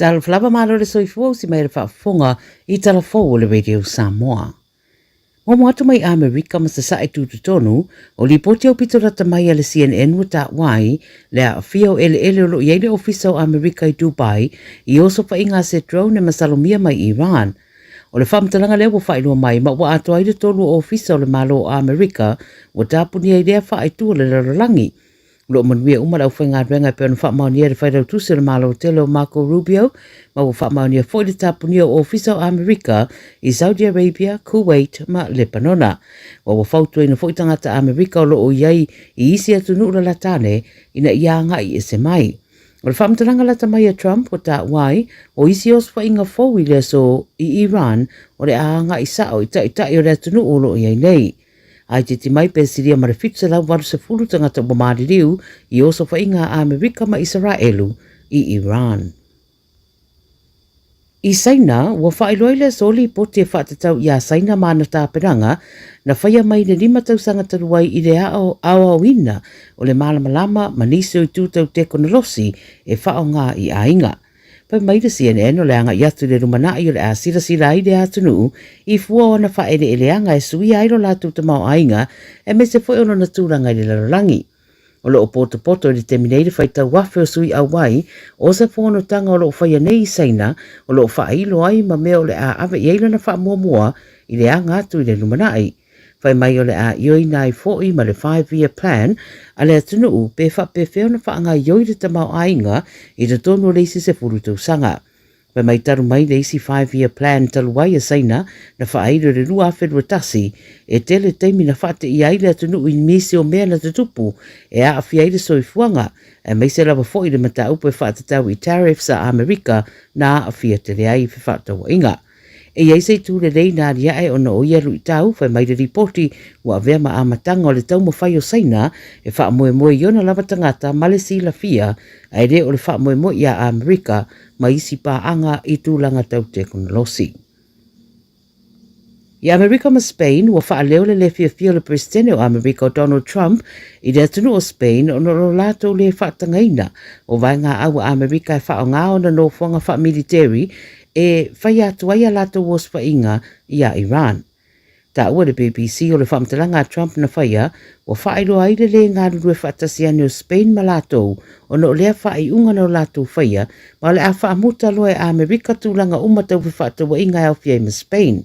Talofa lava malo le soifua usi mai le faafofoga i tala fou o le Radio Samoa. Momo atu mai Amerika ma sasae tutotonu, o lipoti aupito lata mai a le CNN ua taua ai le aafia o eleele o lo o i ai le Ofisa o Amerika i Dubai i osofaiga a se drone e masalomia mai Iran. O le faamatalaga lea ua faailoa mai ma ua atoa ai le tolu o ofisa o le Malo o Amerika ua tapunia i lea faaitu o le lalolagi. O lo o manuia uma le aufaigaluega e pei ona faamaonia e le Failautusi o le Malo tele o Marco Rubio, ma ua faamaonia foi le tapunia o ofisa o Amerika i Saudi Arabia, Kuwait ma Lepanona. Ma ua fautuaina foi tagata Amerika o lo o i ai i isi atunuu lalata ane ina ia agai ese mai. O le faamatalaga lata mai a Trump ua taua ai, o isi osofaiga fou i le aso i Iran o le a agai sao i taitai o le atunuu o lo o i ai nei. Ai titi mai pe silia ma le 780 tagata ua maliliu i osofaiga a Amerika ma Isaraelu i Iran. I Saina, ua faailoa i le aso lipoti e faatatau iā Saina ma ana tapenaga na faia mai le lima tausaga talu ai i le aoaoina o le malamalama ma nisi o itu tau tekonolosi e faaaoga i aiga. Fai mai le CNN o le agai atu i le lumanai o le a silasila ai le atunuu i fua o ana faaeleeleaga e suia ai lo latou tamaoaiga aemaise foi o lona tulaga i le lalolagi. O lo o potopoto i le taimi nei le faitau afe o sui auai o se fonotaga o lo o faia nei i Saina o lo o faailo ai ma mea o le a ave i ai lana faamuamua i le aga atu i le lumanai. Fai mai o le a ioeina ai foi ma le Five Year Plan a le atunuu pe faapefea ona faagaioi le tamaoaiga i totonu o le isi 10 tausaga. Fai mai talu mai le isi Five Year Plan talu ai a Saina na faailo i le 2021, e tele taimi na faateia ai le atunuu i nisi o mea na tutupu e aafia ai le soifuaga, aemaise lava foi le mataupu e faatatau i tariffs a Amerika na aafia tele ai fefaatauaiga. E i ai se itu lelei na aliae ona o ia luitau, fai mai le lipoti, ua avea ma amataga o le taumafai o Saina e faamoemoe i ona lava tagata ma le silafia, ae le o le faamoemoe iā Amerika ma isi paaga i tulaga tau tekonolosi. I Amerika ma Spain, ua faaleo le le fiafia o le Peresetene o Amerika o Donald Trump i le atunuu o Spain ona o lo latou le faatagaina o vaegaau a Amerika e faaaoga ona nofoaga faamiliteri e faia atu ai a latou osofaiga iā Iran. Taua le BBC o le faamatalaga a Trump na faia, ua faailoa ai le lē galulue faatasi ane o Spain ma latou ona o lea faaiuga na o latou faia ma o le a faamuta loa e Amerika tulaga uma tau fefaatauaiga e aofia ai ma Spain.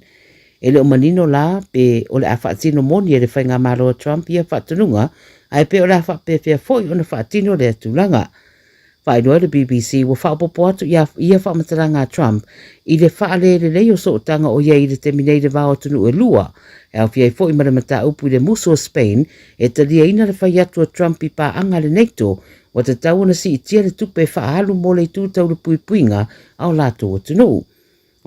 E le o manino la pe o le a faatino moni e le faigamalo a Trump ia faatonuga ae pe o le a faapefea foi ona faatino lea tulaga. Faailoa le BBC ua faaopoopo atu ia ia faamatalaga a Trump i le faalelelei o sootaga o i ai i le taimi nei i le va o atunuu e lua, e aofia ai foi ma le mataupu i le musu o Spain e taliaina le fai atu a Trump i paaga a le NATO ua tatau ona siitia le tupe e faaalu mo le itu tau le puipuiga a o latou atunuu.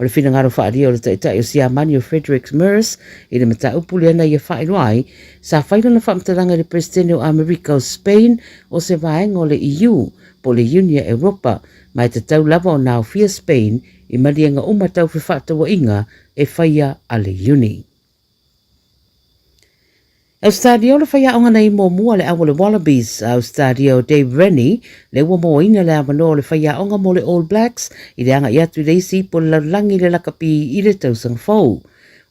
O le finagalo faaalia o le Taitai o Siamani o Friedrich Merz i le mataupu lea na ia faailoa ai, sa fai lana faamatalaga i le Peresetene o Amerika o Spain o se vaega o le EU po o le Iunia Europa, ma e tatau lava ona aofia Spain i maliega uma tau fefaatauaiga e faia a le Iuni. Ausetalia o le faiaoga nei muamua le au o le Wallabies a Ausetalia o Dave Rennie lea ua moaina le avanoa o le faiaoga mo le All Blacks i le agai atu i le isi ipu o le lalolagi i le lakapi i le tausaga fou.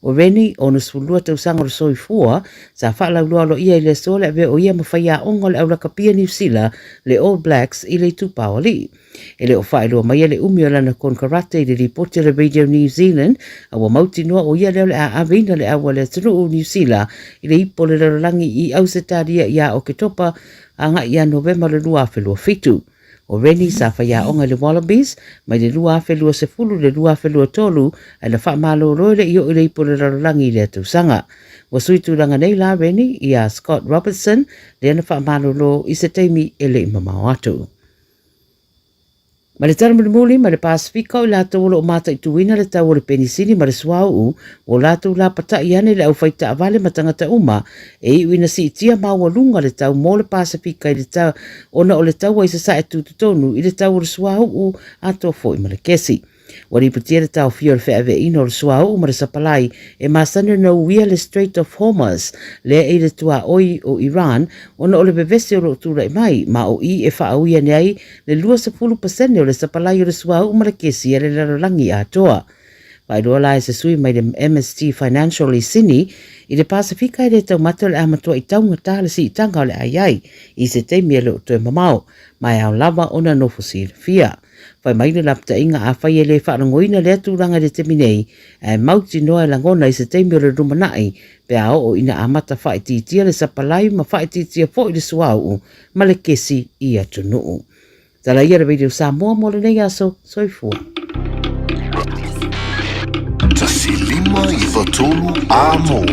O Rennie, 62 tausaga o le soifua, sa faalauiloa aloaia i le aso le avea o ia ma faiaoga o le au lakapi a Niu Sila, le All Blacks, i le itupa o alii. E le o faailoa maia le umi o lana konekarate i le lipoti a le Radio New Zealand, a ua mautinoa o ia lea o le a aveina le au a le atunuu o Niu Sila i le ipu o le lalolagi i Ausetalia ia Oketopa agai ia Novema o le 2027. O Rennie sa faiaoga i le Wallabies mai le 2020 i le 2023 ae na faamalolo e le i oo i le ipu o le lalolagi i lea tausaga. Ua sui tulaga nei la Rennie i a Scott Robertson lea na faamalolo i se taimi e le i mamao atu. Ma le tala mulimuli, ma le Pasefika o i latou o lo o mataituina le tau o le penisini ma le suauu, ua latou lapatai ane le aufai taavale ma tagata uma e iu ina siitia maualuga le tau mo le Pasefika i le tau ona o le taua i sasae tutotonu i le tau o le suauu atoa foi ma le kesi. Ua ripotia le taofia o le feaveaiina o le suauu ma le sapalai e masani ona uia le Strait of Hormuz lea e i le tuaoi o Iran ona o le vevesi o lo o tulai mai ma o i e faaui ane ai le 20% o le sapalai o le suauu ma le kesi a le lalolagi atoa. Faailoa la e se sui mai le MST Financial i Sini i le Pasefika e le taumate o le a matuai taugata le siitaga o le a i ai i se taimi e le o toe mamao ma e ao lava ona nofo silafia. Fai mai le lapataiga afai e le faalogoina lea tulaga i le taimi nei, ae mautinoa e lagona i se taimi o le lumanai pe a oo ina amata faaitiitia le sapalai ma faaitiitia foi le suauu ma le kesi i atunuu. Tala ia le Radio Samoa mo lenei aso. Soifua. 1593 Amo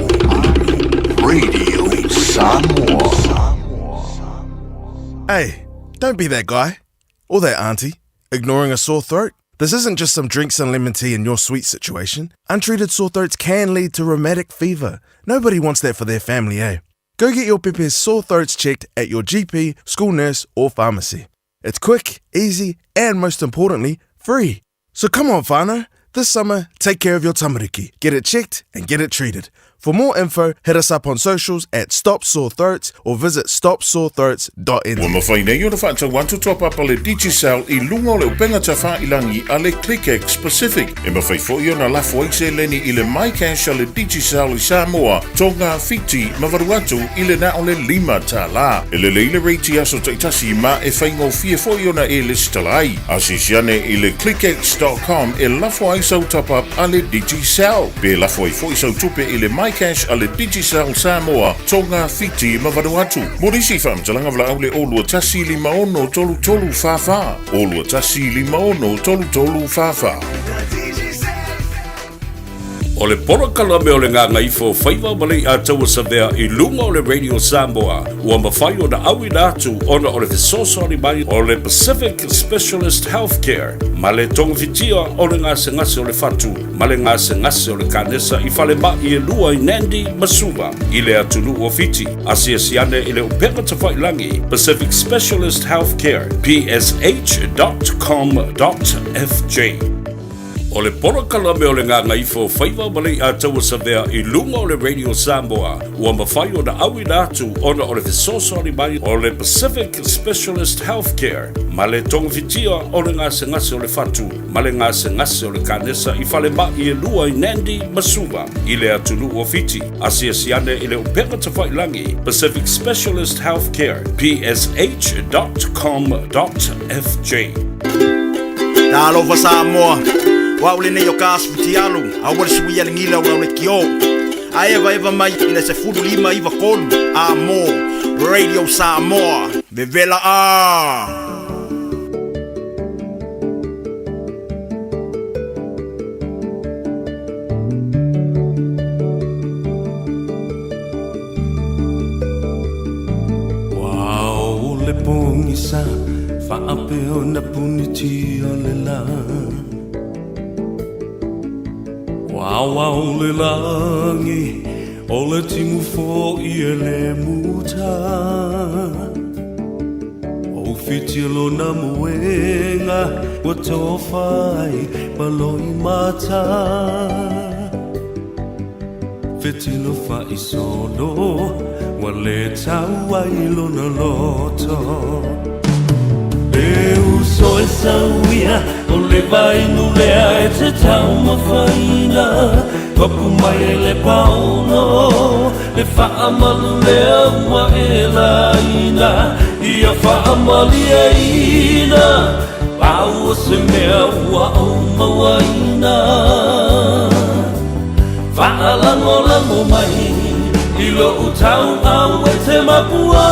Radio Samoa. Hey, don't be that guy. Or that auntie. Ignoring a sore throat? This isn't just some drinks and lemon tea in your sweet situation. Untreated sore throats can lead to rheumatic fever. Nobody wants that for their family, eh? Go get your pepe's sore throats checked at your GP, school nurse, or pharmacy. It's quick, easy, and most importantly, free. So come on, whānau. This summer, take care of your tamariki. Get it checked and get it treated. For more info, hit us up on socials at Stop Sore Throats or visit stopsorethroats.nz. Ua mafai nei ona faatau atu toa papa le Digicel i luga o le upega tafailangi a le ClickX Pacific. E mafai foi ona lafo ai seleni i le MyCash a le Digicel i Samoa, Tonga, Fiti ma Vanuatu i le na o le $5. E lelei le rate i aso taitasi ma e faigofie foi ona e lesitala ai. Asiasi ane i le clickx.com e lafo ai sau top-up a le Digicel. Pe lafo ai foi sau tupe i le MyCash a le Digicel Samoa, Tonga, Fiti ma Vanuatu. Mo nisi faamatalaga valaau le 021 56 33 44, 021 56 33 44. O le polokalame o le Gagaifo Faiva ma Leiataua Savea i luga o le Radio Samoa ua mafai ona auina atu ona o le fesoasoani mai o le Pacific Specialist Healthcare ma le togafitia o le gasegase o le fatu ma le gasegase o le kanesa i falemai e lua i Nandi ma Suva i le atunuu o Fiti. Asiasi ane i le upega tafailangi Pacific Specialist Healthcare psh.com.fj. O le polokalame o le Gagaifo Faiva ma Leiataua Savea i luga o le Radio Samoa ua mafai ona auina atu ona o le fesoasoani mai o le Pacific Specialist Healthcare ma le togafitia o le gasegase o le fatu ma le gasegase o le kanesa i falemai e lua i Nandi ma Suva i le atunuu o Fiti. Asiasi ane i le upega tafailangi Pacific Specialist Healthcare psh.com.fj. Talofa Samoa, o au lenei o ka asu fitialu, aua le suia le gila o le kio. A eva eva mai i le 1593 a mo Radio Samoa, vevela a! Ua o le pogisa faapea ona puniti o le lā Ua ao le lagi o le timu fo'i e le muta O whiti lona moenga ua tofa ai ma loimata Fetilo faisolo ua le tau ai lona loto E uso e sauia o le vainu lea e te taumafaina Topu mai e le paono le faamalu lea ua e laina Ia faamalieina pau o se mea ua ou mauaina Faalagolago mai i lou tauau e te mapua.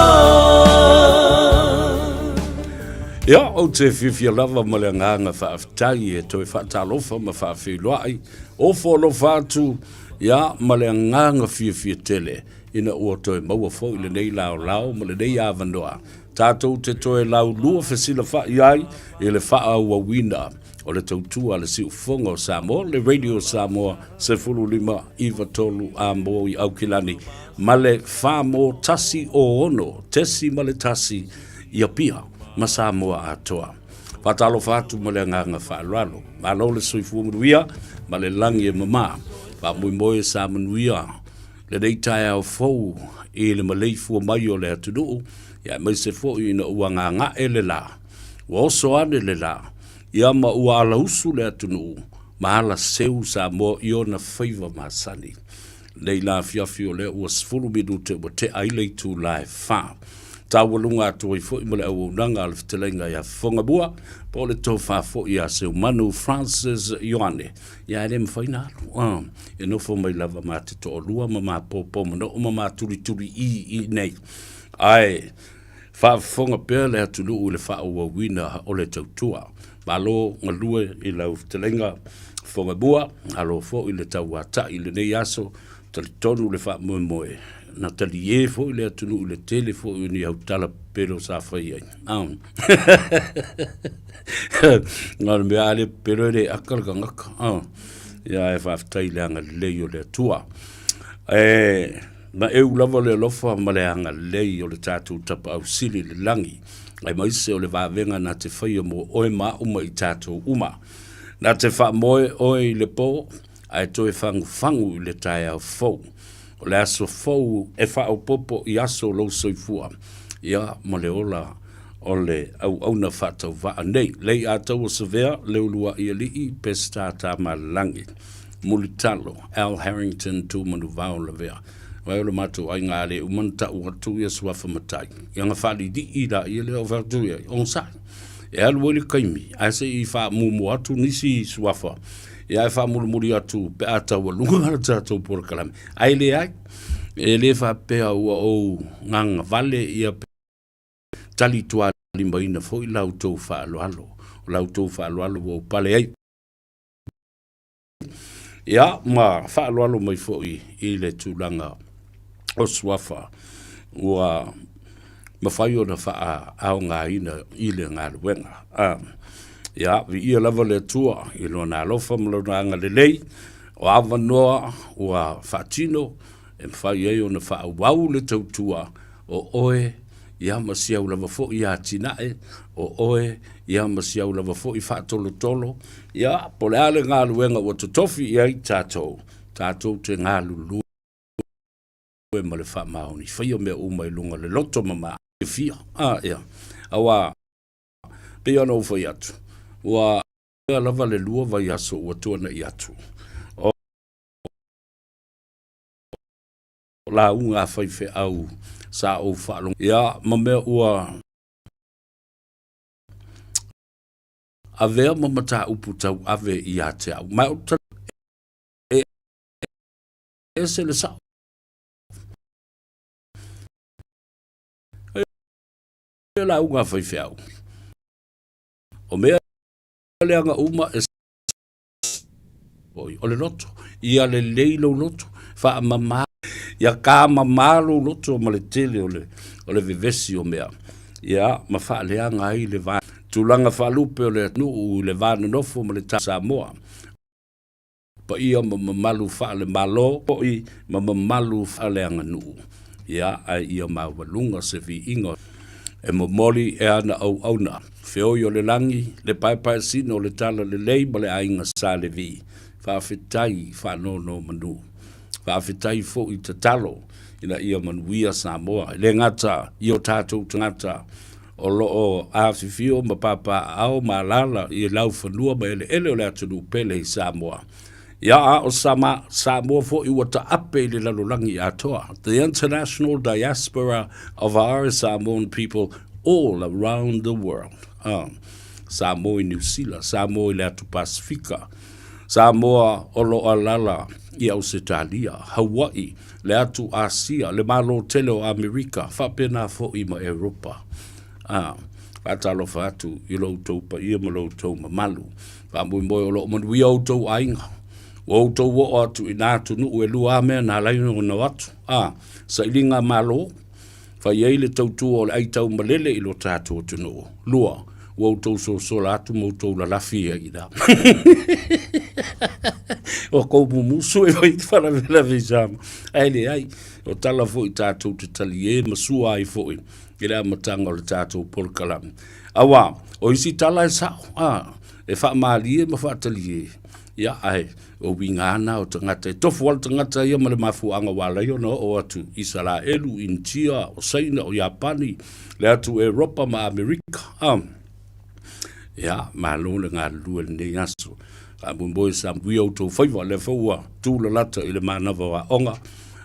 Ia, ou te fiafia lava ma le agaga faafetai e toe faatalofa ma faafeiloai, ofo alofa atu, ia, ma le agaga fiafia tele ina ua toe maua foi lenei laolao ma lenei avanoa tatou te toe laulua fesilafai ai i le faaauauina o le tautua a le Siufofoga o Samoa, le Radio Samoa 15 93 a mo i Aukilani ma le 4 mo 1 06 tesi ma le tasi i Apia ma Samoa atoa. Faatalofa atu ma le agaga faaaloalo. Malo le soifua manuia ma le lagi e mama. Faamoemoe sa manuia lenei taeao fou i le maleifua mai o le atunuu, ia aemaise foi ina ua gaga'e le la, ua oso ane le la, ia ma ua alausu le atunuu ma alaseu Samoa i ona faiva masani. Nei la afiafi o lea ua 10 minute ua tea ai le itula e 4. Taualuga atu ai foi ma le auaunaga a le fetalaiga ia Fofogamua po o le tofa foi ia Seumanu Francis Ioane. Ia e le mafai na alu. Ah, e nofo mai lava ma te toalua ma ma pōpō manoo ma ma tulituli i i nei. Ae faafofoga pea le atunuu i le faaauauina o le tautua. Malo galue i lau fetalaiga Fofogamua, malo foi le tauatai i lenei aso, talitonu le faamoemoe, na talie foi le atunuu i le tele foi o ni au tala pepelo sa fai ai. Ah. Na o le mea a le pepelo e le aka le tagata. Ah. Ia e faafetai i le agalelei o le Atua. E, na eu lava le alofa ma le agalelei o le tatou Tapaau Sili i le lagi, aemaise o le vavega na te faia mo oe ma au ma i tatou uma. Na te faamoe oe i le po, ae toe fagufagu i le taeao fou. O le aso fou e faaopoopo i aso o lou soifua, ia, ma le ola o le auauna faatauvaa nei. Lei Ataua Savea, Leulua'i Alii, Peseta Tamalelagi, Mulitalo, Al Harrington, Tuumanuvao Lavea. Vai o le matou aiga a le uma na tau atu ia suafa matai. Ia na faalili'i laia lea o fai atu ia, onosai. E alu ai le taimi, ae se i faamuamua atu nisi suafa, ia ae faamulimuli atu pe a taualuga le tatou polokalame. Ae leai, e le faapea ua ou gagavale ia talitualimaina foi la outou faaaloalo. O la outou faaaloalo ua ou pale ai. Ia, ma faaaloalo mai foi i le tulaga o suafa ua mafai ona faaaogaina i le galuega. Ah, ia, viia lava le Atua i Lona alofa ma Lona agalelei, o avanoa ua faatino e mafai ai ona faaauau le tautua o oe ia ma si au lava foi atinae, o oe ia ma si au lava foi faatolotolo, ia, po o le a le galuega ua totofi i ai tatou, tatou te galulue ma le faamaoni, faia mea uma i luga o le loto mama fiafia. A, ia, aua, pei ona ou fai atu, ua lava le lua vaiaso ua tuanai atu, o lauga a faifeau sa ou faalogo ia ma mea ua avea ma mataupu tauave ia te au. Ma ou te e ese le sao. E lauga a faifeau. O mea leaga uma e Oi, o le loto, ia lelei lou loto, faamama, ia kamama lou loto ma le tele o le, o le vevesi o mea, ia ma faaleaga ai le va tulaga faalupe o le atunuu i le va nonofo ma le ta Samoa. Paia ma mamalu faale-Malo foi ma mamalu faaleaganuu, ia ae ia maualuga se viiga e momoli e ana auauna. Feoi o le lagi, le paepaesina o le talalelei ma le aiga Sa Levi, faafetai faanonomanu. Faafetai foi tatalo ina ia manuia Samoa. E le gata i o tatou tagata o lo o afifio ma papaaao ma alaala i laufanua ma eleele o le atunuu pele i Samoa. Ia a o Sama, Samoa foi ua taape i le lalolagi atoa, the international diaspora of our Samoan people all around the world. Ah, Samoa i Niu Sila, Samoa i le Atu Pasifika, Samoa o lo o alaala i Ausetalia, Hawaii, le Atu Asia, le Malo tele o Amerika, faapena foi ma Europa. Ah, faatalofa atu i lo outou paia ma lo outou mamalu. Faamoemoe o lo o manuia outou aiga. Ua outou oo atu i nā atunuu e lua a mea na ala ai ona o atu. A, sailiga Malo, fai ai le tautua o le aitaumalele i lo tatou atunuu. Lua, ua outou sosola atu ma outou lalafi ai i ina. Ua kou mumusu e fai faalavelave i Samoa. Ae leai, o tala foi tatou te talie ma sua ai foi i le amataga o le tatou polokalame. Aua, O isi tala e sao, a, e faamalie ma faatalie, ia, ae o uiga lava na o tagata. E tofu lava le tagata ia ma le mafuaaga ua ala ai ona oo atu i Isaraelu, Initia, o Saina, o Iapani, le atu Eropa ma Amerika, a. Ia, malo le galulue i lenei aso. Faamoemoe sa manuia outou faiva, lea foi ua tulalata i le manava o aoga,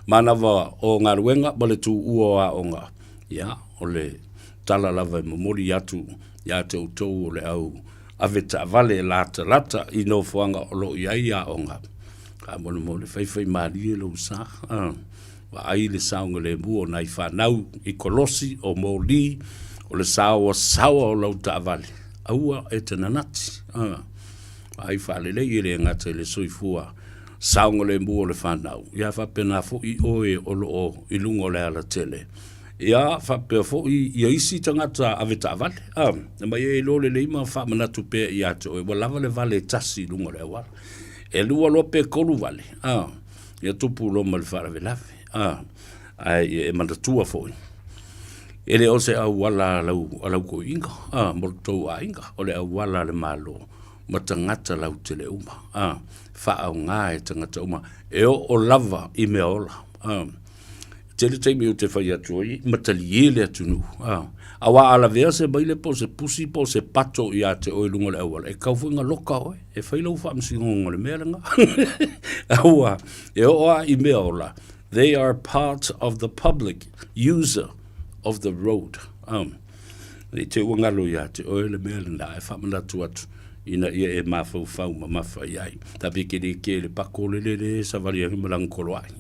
manava o galuega ma le tuua o aoga. Ia, o le tala lava e momoli atu ia te outou o le au avetaavale e latalata i nofoaga o lo o i ai aoga. Faamolemole, faifaimalie lou sa. Vaai le saogalemu o nai fanau i kolosi o moli, o le saoasaoa o lau taavale, aua e te nanati. Vaai faalelei e le gata i le soifua saogalemu o le fanau, ia faapena foi oe o lo o i luga o le alatele. Ia faapea foi ia isi tagata avetaavale, a mai e iloa lelei ma faamanatu pea ia te oe, ua lava le vale e tasi i luga o le auala. E lua loa pe tolu vale, a. Ia tupu loa ma le faalavelave, a, ae ia e manatua foi, e le o se auala a lau, a lau toeaiina, a, mo le tou aiga, o le auala a le Malo ma tagata lautele uma, a, faaaoga e tagata uma, e oo lava i mea ola, a. Tele taimi ou te fai atu ai, ma talie le atunuu, a. Aua a lavea se maile po o se pusi po o se pato ia te oe i luga o le auala, e tatau foi ona loka oe, e fai lau faamasinoga o le mea lena. Aua, e oo lava i mea ola, they are part of the public user of the road. Ne i te i ua galo ia te oe le mea lena, e faamanatu atu ina ia e mafaufau mamafa i ai. Ta pe ke le ke le pako le le le savali ai ma lana koloai.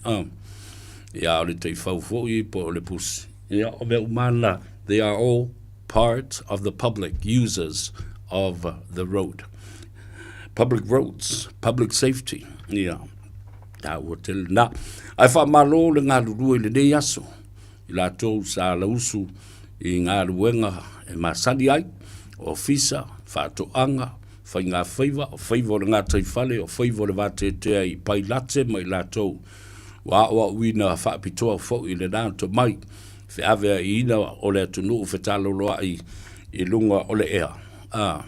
Ia, o le taifau foi po o le pusi. Ia, o mea uma na, they are all part of the public users of the road. Public roads, public safety. Ia, taua tele na. Ae faamalo le galulue i lenei aso, i latou sa lausu i galuega e masani ai, ofisa, faatoaga, faigafaiva, o faiva o le gataifale, o faiva o le vateatea i Pailate ma i latou ua aoaoina faapitoa foi i lena tomai feaveaiina o le atunuu fetaloloai i luga o le ea, a,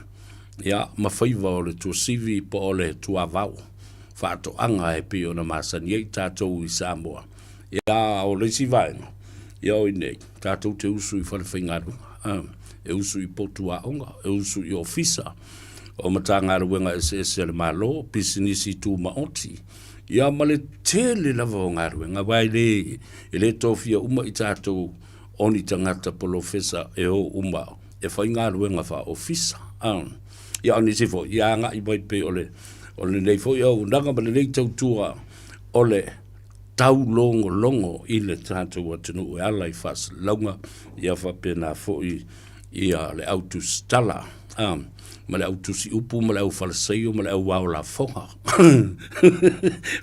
ia, ma faiva o le tuasivi po o le tuavao, faatoaga e pei ona masani ai tatou i Samoa. Ia, o le isi vaega, ia o i inei, tatou te usu i falefaigaluega, e usu i potu aoga, e usu i ofisa o Matagaluega eseese a le Malo, pisinisi tumaoti, ia ma le tele lava o galuega, aua e le, e le tofia uma i tatou o ni tagata polofesa e o uma e fai galuega faa-ofisa. Ia, o nisi foi, ia agai mai pei o le, o lenei foi auaunaga ma lenei tautua o le taulogologo i le tatou atunuu e ala i faasalalauga, ia faapena foi ia le au tusitala a, ma le au tusi upu ma le au falaseio ma le au ao lafoga.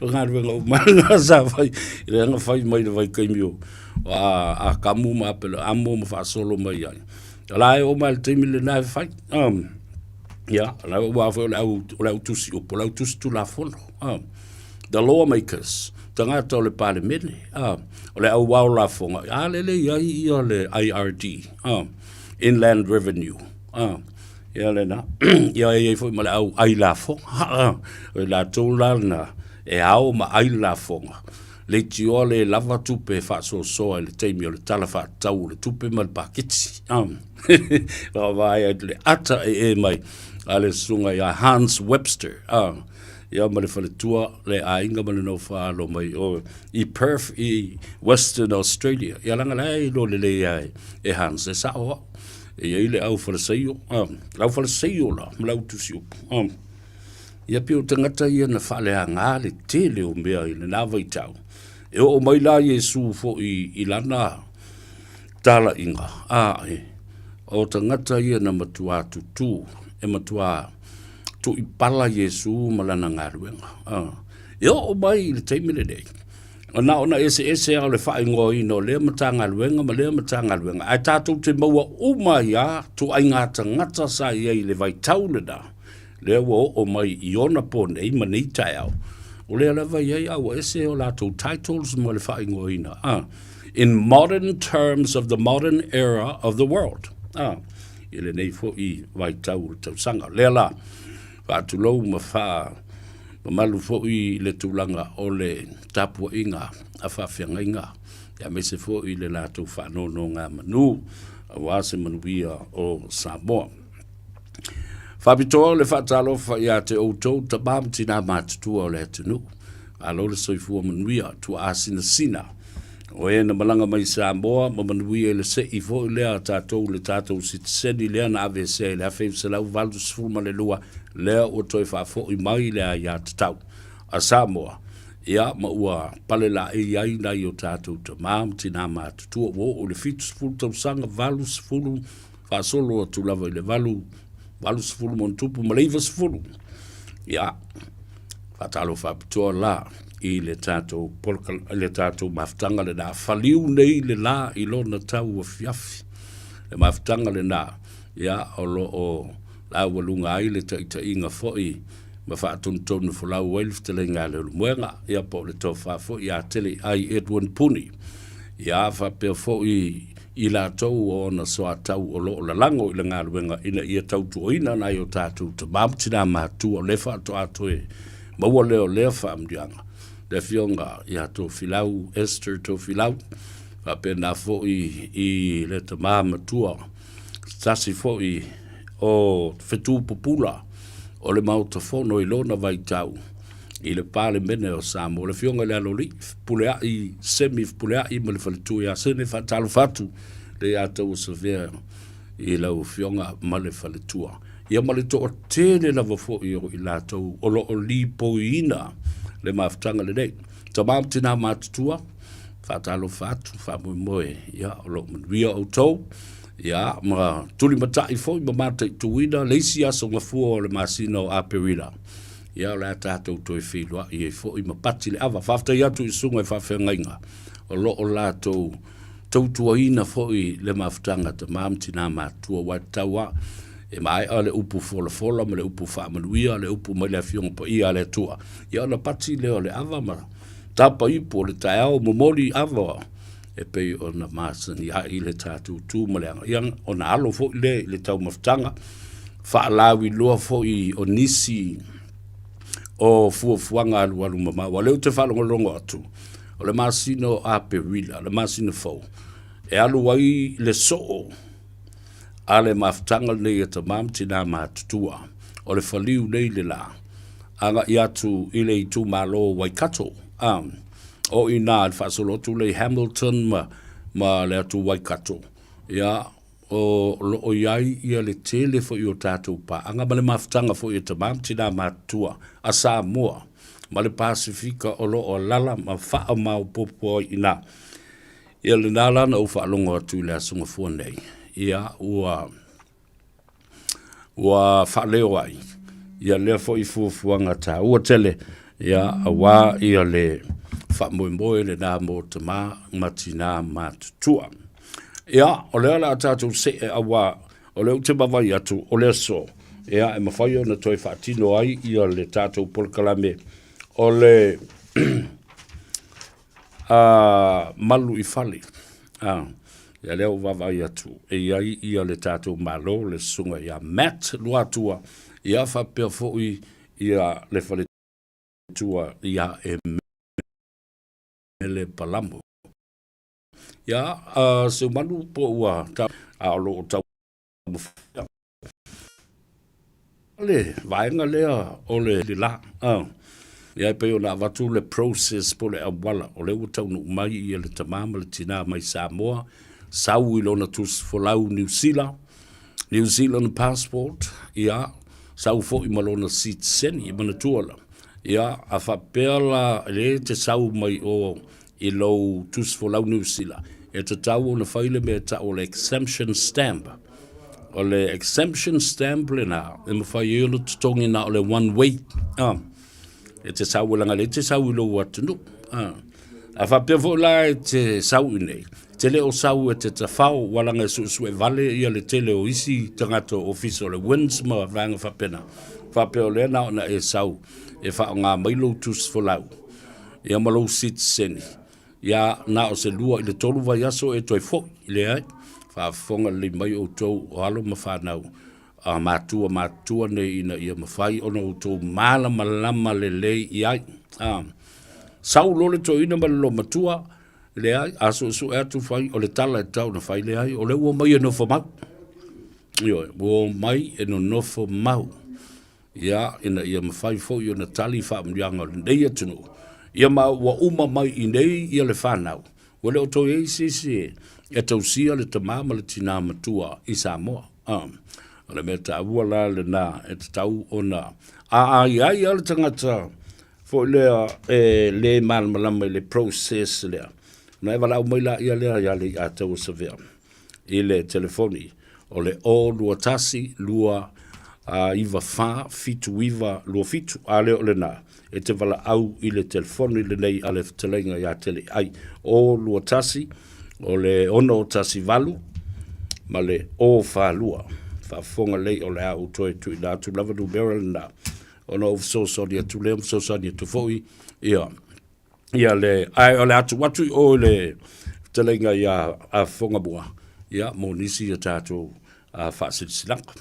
O galuega uma na sa fai, i le aga fai mai le vaitaimi o a, a kamu ma apele amo ma faasolo mai ai. O la e oo mai le taimi lena e fai. Ia, la ua foi o le au, o le au tusi upu, o le au tusi tulafono. The law makers, tagata o le Palemene, a, o le au ao lafoga, a lele i ai ia le IRD, a, Inland Revenue, a, ia lena, ia e i ai foi ma le au ai lafoga, a, o i latou la lena, e ao ma ai lafoga, leitioa le lava tupe e faasoasoa i le taimi o le tala faatatau o le tupe ma le paketi, a, vaai atu le ata e e mai a le susuga ia Hans Webster, a, ia ma le faletua, le aiga ma le nofoaalo mai o i Perth i Western Australia. Ia laga la e iloa lelei lava e Hans, e sao au. E i ai le au faleseio, a, le au faleseio la ma le au tusi upu. A, ia pei o tagata ia na faaleaga le tele o mea i lena vaitau. E oo mai la Iesu foi i lana talaiga, a, e, o tagata ia na matua tutū, e matua tuipala Iesu ma lana galuega. E oo mai i le taimi lenei, na ona eseese lava o le faaigoaina o lea Matagaluega ma lea Matagaluega, ae tatou te maua uma ai lava ituaiga tagata sa i ai i le vaitau lena, lea ua oo mai i ona po nei ma nei taeao, o lea lava e i ai a ua ese o latou titles ma le faaigoaina, in modern terms of the modern era of the world. i lenei foi vaitau o le tausaga. O lea la, faatulou ma faamamalu foi i le tulaga o le tapuaiga a faafeagaiga, aemaise foi le latou faanonogamanu aua se manuia o Samoa. Faapitoa le faatalofa ia te outou tama ma tinā matutua o le atunuu. Malo le soifua manuia, tuaa sinasina. O e na malaga mai Samoa ma manuia i le sei foi lea a tatou le tatou sitiseni lea na aveesea i le 1982, lea ua toe faafoi mai le aiatatau a Samoa, ia ma ua palelaei ai nai o tatou tama ma tinā matutua ua oo i le 70 tausaga, 80 faasolo atu lava i le 8, 80 ma ona tupu ma le 90. Ia, faatalofa faapitoa la i le tatou polokala, i le tatou mafutaga lena. Faliu nei le la i lona tau afiafi. Le mafutaga lena, ia, o lo o laualuga ai le taitaiga foi ma faatonutonu folau ai le fetalaiga a Leulumoega, ia po o le tofa foi ia Teleiai Edwin Puni. Ia faapea foi i latou o ona soatau o lo o lalago i le galuega ina ia tautuaina nai o tatou tama ma tinā matutua o lea faatoa toe maua lea o lea faamanuiaga. Le Afioga ia Tofilau Esther Tofilau, faapena foi i le tama matua, se tasi foi o fetu pupula o le Maota Fono i lona vaitau i le Palemene o Samoa, le Afioga i le Aloalii Fepuleai, Semi Fepuleai ma le faletua ia Sene, faatalofa atu le ia tauasavea i lau Afioga ma le faletua. Ia ma le toatele lava foi o i latou o lo o lipoiina le mafutaga lenei. Tama ma tinā matutua, faatalofa atu, faamoemoe, ia, o lo o manuia outou, ia, ma tulimatai foi ma mataituina le isi aso gafua o le masina o Aperila. Ia, o le a tatou toe feiloai ai foi ma pati le ava. Faafetai atu i susuga i faafeagaiga o lo o latou tautuaina foi le mafutaga a tama ma tinā matutua, aua e tatau lava e maea le upu folafola ma le upu faamanuia, le upu mai le Afioga Paia a le Atua, ia ona pati lea o le ava ma tapa ipu o le taeao, momoli ava e pei ona masani ai le tatou tu ma le aga. Ia ona alo foi lea i le taumafataga, faalauiloa foi o nisi o fuafuaga alualu mamao. Aua o lea ou te faalogologo atu, o le masina o Aperila, le masina fou, e alu ai le soo a le mafutaga lenei a tama ma tinā matutua, o le faliu nei le la, agai atu i le itumalo o Waikato, a, o i inā i le faasolo atu lea i Hamilton ma, ma le atu Waikato, ia, o lo o i ai ia le tele foi o tatou paaga ma le mafutaga foi a tama ma tinā matutua a Samoa ma le Pasefika o lo o alala ma faamaopoopo ai i inā. Ia lena la na ou faalogo atu i le Aso Gafua nei, ia ua ua faaleo ai ia lea foi fuafuaga taua tele ia aua ia le faamoemoe lena mo tama ma tinā matutua. Ia, o lea o le a tatou see aua o lea ou te vaavaai atu o le aso, ia e mafai ona toe faatino ai ia le tatou polokalame o le malu i fale. Ia lea ua vaavaai atu e i ai ia le tatou Malo le susuga ia Matt Luatua, ia faapea foi ia le faletua ia Emele Palamo. Ia, Seumanu po ua tau, a o lo o taumafai le vaega lea o le la. Ia e pei ona avatu le process po o le auala, o lea ua taunuu mai ia le tama ma le tina mai Samoa, sau i lona tusi folau Niu Sila, New Zealand passport, ia, sau foi ma lona sitiseni, e manatua la. Ia, a faapea la, e le te sau mai o i lou tusi folau Niu Sila, e tatau ona fai le mea e tau o le exemption stamp. O le exemption stamp lena, e mafai ai ona totogi na o le one way. Ah, e te sau e laga le te sau i lou atunuu. Ah. A faapea foi la e te sau i nei, te le o sau e te tafao, ua laga e suesue vale ia le tele o isi tagata o ofisa o le WINZ ma vaega faapena. Faapea o lea na ona e sau e faaaoga mai lou tusi folau. ia ma lou sitiseni, ia na o se 2 i le 3 vaiaso e toe foi, leai. Faafofoga lelei mai outou o alo ma fanau a matua matutua nei ina ia mafai ona outou malamalama lelei i ai. A, sau loa le toeaina ma le loomatua, leai, a suesue atu fai, o le tala e tatau ona fai, leai, o lea ua omai e nofo mau. Ioe, ua omai e nonofo mau. Ia, ina ia mafai foi ona tali faamanuiaga o lenei atunuu. Ia ma ua uma mai i nei ia le fanau, ua le o toe i ai se isi e tausia le tama ma le tina matua i Samoa. A, o le mea taua la lena e tatau ona a i ai lava le tagata foi lea e le malamalama i le process lea, ona e valaau mai laia lea ia Leiataua Savea. i le telefoni o le 0 2 1 2 9 4 7 9 2 7, a le o lena, e te valaau i le telefoni lenei a le fetalaiga ia Teleai, 0 2 1 o le 6 1 8 ma le 0 4 2. Faafofoga lelei o le a ou toe tuuina atu lava numera lena ona ou fesoasoani atu lea ma fesoasoani atu foi ia Ia le, ae o le atu atu i o i le fetalaiga ia a Fogamua, ia mo nisi a tatou faasilasilaga.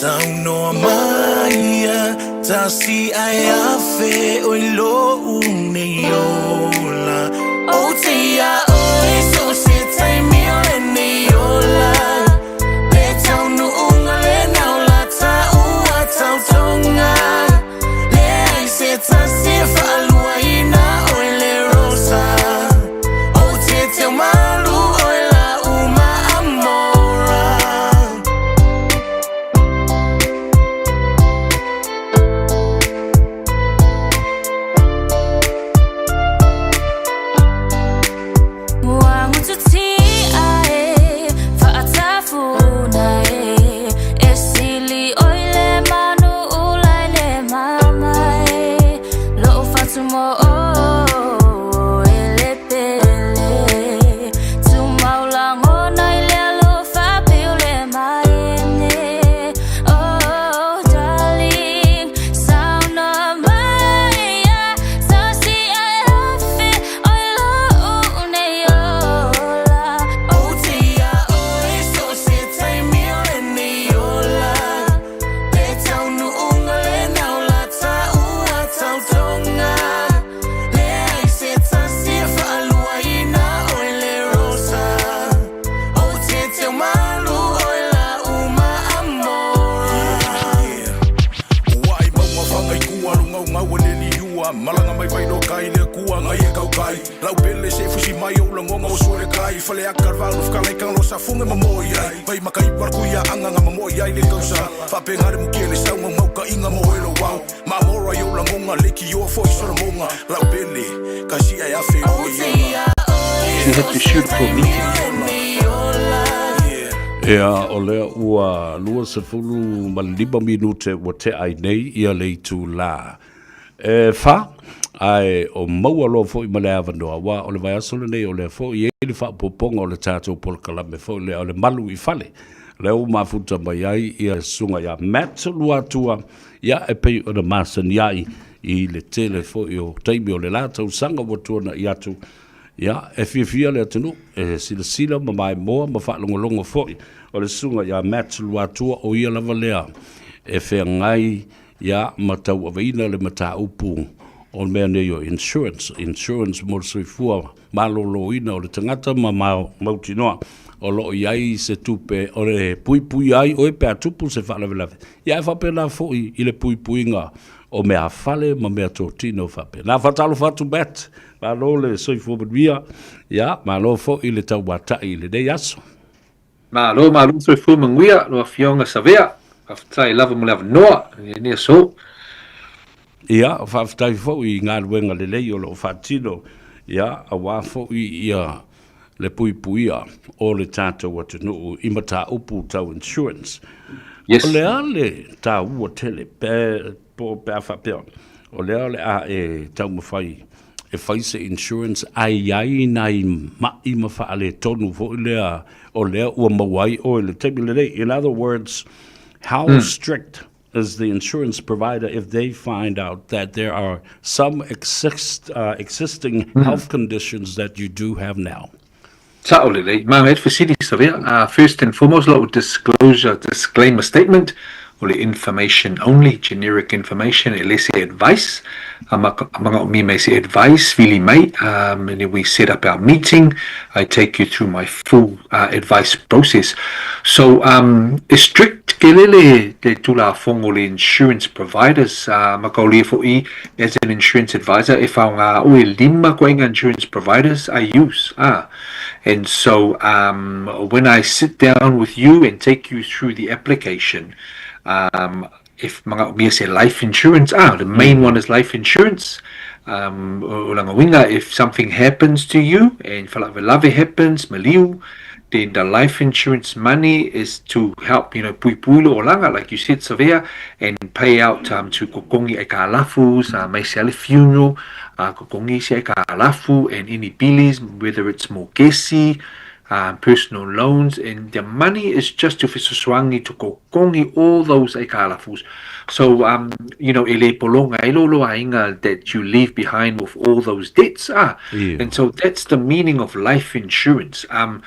Saunoa mai ia tasi ai afe o i lou nei ola. O te ia oe so se taimi o lenei ola. Le taunuuga le naula taua tautoga. Leai se tasi e faaluaina oe le Rosa. O te teu malu oe la uma amora. Malaga mai vai no kai le kua ngai e kau kai Lau pele se fusi mai o langonga o suare kai Fale aka valu whakalai kang lo sa funga ma moi ai Vai makai parku ia anga nga ma moi ai le kausa Whapenga re mukele sau ngau ngau ka inga mo elo wau Ma mora i o langonga le ki o foi solomonga Lau pele ka si ai afe o e iola She had to shoot for a meeting. Ea, o lea ua 25 minute ua tea ai nei ia le itulā e fa, ae o maua loa foi ma le avanoa, aua o le vaiaso lenei o lea foi e i ai le faaopoopoga o le tatou polokalame foi lea o le malu i fale, lea ua mafuta mai ai ia susuga ia Matt Luatua, ia e pei ona masani ai i le tele foi o taimi o le la tausaga ua tuanai atu, ia e fiafia le atunuu e silasila ma maimoa ma faalogologo foi o le susuga ia Matt Luatua, o ia lava lea e feagai ia ma tauaveina le mataupu o mea nei o insurance, insurance mo le soifua maloloina o le tagata ma mautinoa o lo o i ai se tupe o le puipuia ai oe pe a tupu se faalavelave. Ia e faapena foi i le puipuiga o meafale ma meatotino faapena. Faatalofa atu Matt, malo le soifua manuia, ia malo foi le tauatai i lenei aso. Malo, malo le soifua manuia lau Afioga Savea. Faafetai lava mo le avanoa i lenei aso. Ia, faafetai foi i galuega lelei o lo o faatino, ia, aua foi ia le puipuia o le tatou atunuu i mataupu tau insurance. Yes. O le a le taua tele pe, po pe a faapea, o lea o le a e taumafai e fai se insurance ae i ai nai ma'i ma faaletonu foi lea o lea ua maua ai oe i le taimi lenei. In other words, how strict is the insurance provider if they find out that there are some exist, uh, existing mm. health conditions that you do have now? Sa'o lelei. Manaia le fesili Savea. Uh, first and foremost, lau disclosure disclaimer statement, o le information only, generic information, e le se advice. A manaomia mai se advice, vili mai, um, and then we set up our meeting. I take you through my full uh, advice process. So, um, e strict kele le, le tulafono le insurance providers, uh, ma kaulia fo'i as an insurance advisor, e whaonga au e lima koenga insurance providers I use. Ah. And so, um, when I sit down with you and take you through the application, um, if manaomia se life insurance, ah, the main one is life insurance. Um, o langa uiga, if something happens to you and falavelave happens, maliu, then the life insurance money is to help, you know, puipui lo olaga, like you said, Savea, and pay out um, to kokongi aikalafus, uh, mai se ale funeral, uh, kokongi se aikalafu, and any bilis, whether it's mokesi, um, personal loans, and the money is just to fesoasoani to kokongi all those aikalafus. So, um, you know, e le pologa ai lo lo aiga that you leave behind with all those debts. Ah. Yeah. And so that's the meaning of life insurance. Um,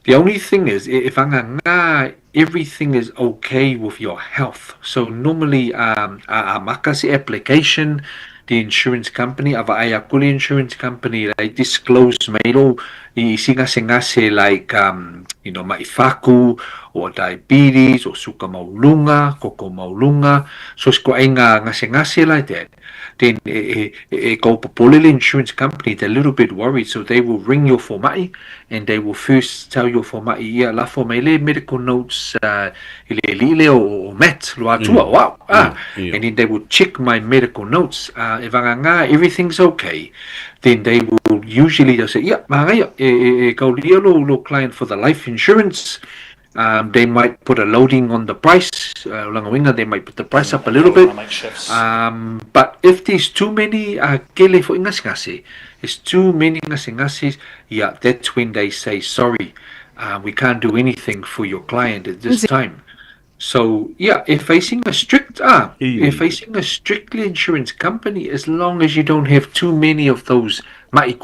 the only thing is, if anga everything is okay with your health. So normally, um, a, a maka se application, the insurance company, a vaai aku le insurance company, like disclose mai lo i isi gasegase like, um, you know, ma'i faku, or diabetes, or suka maulunga, koko maulunga, so se koaiga gasegase like that, then e, e, e kaupopole le insurance company, they're a little bit worried, so they will ring your foma'i, and they will first tell your foma'i, ia lafo mai le medical notes uh, i le alii lea o, o Matt Luatua, mm. wow, ah, mm, yeah. and then they will check my medical notes, uh, e vanganga, everything's okay, then they will usually they'll say, yeah, manaia, e, e, e kaulia lo, lo client for the life insurance, um, they might put a loading on the price, uh, langa they might put the price up a little bit. Um, but if there's too many uh, kele fo ingasingase, it's too many ngasingases, yeah, that's when they say sorry uh, we can't do anything for your client at this time. So yeah, if facing a strict ah, if facing a strictly insurance company, as long as you don't have too many of those ma'i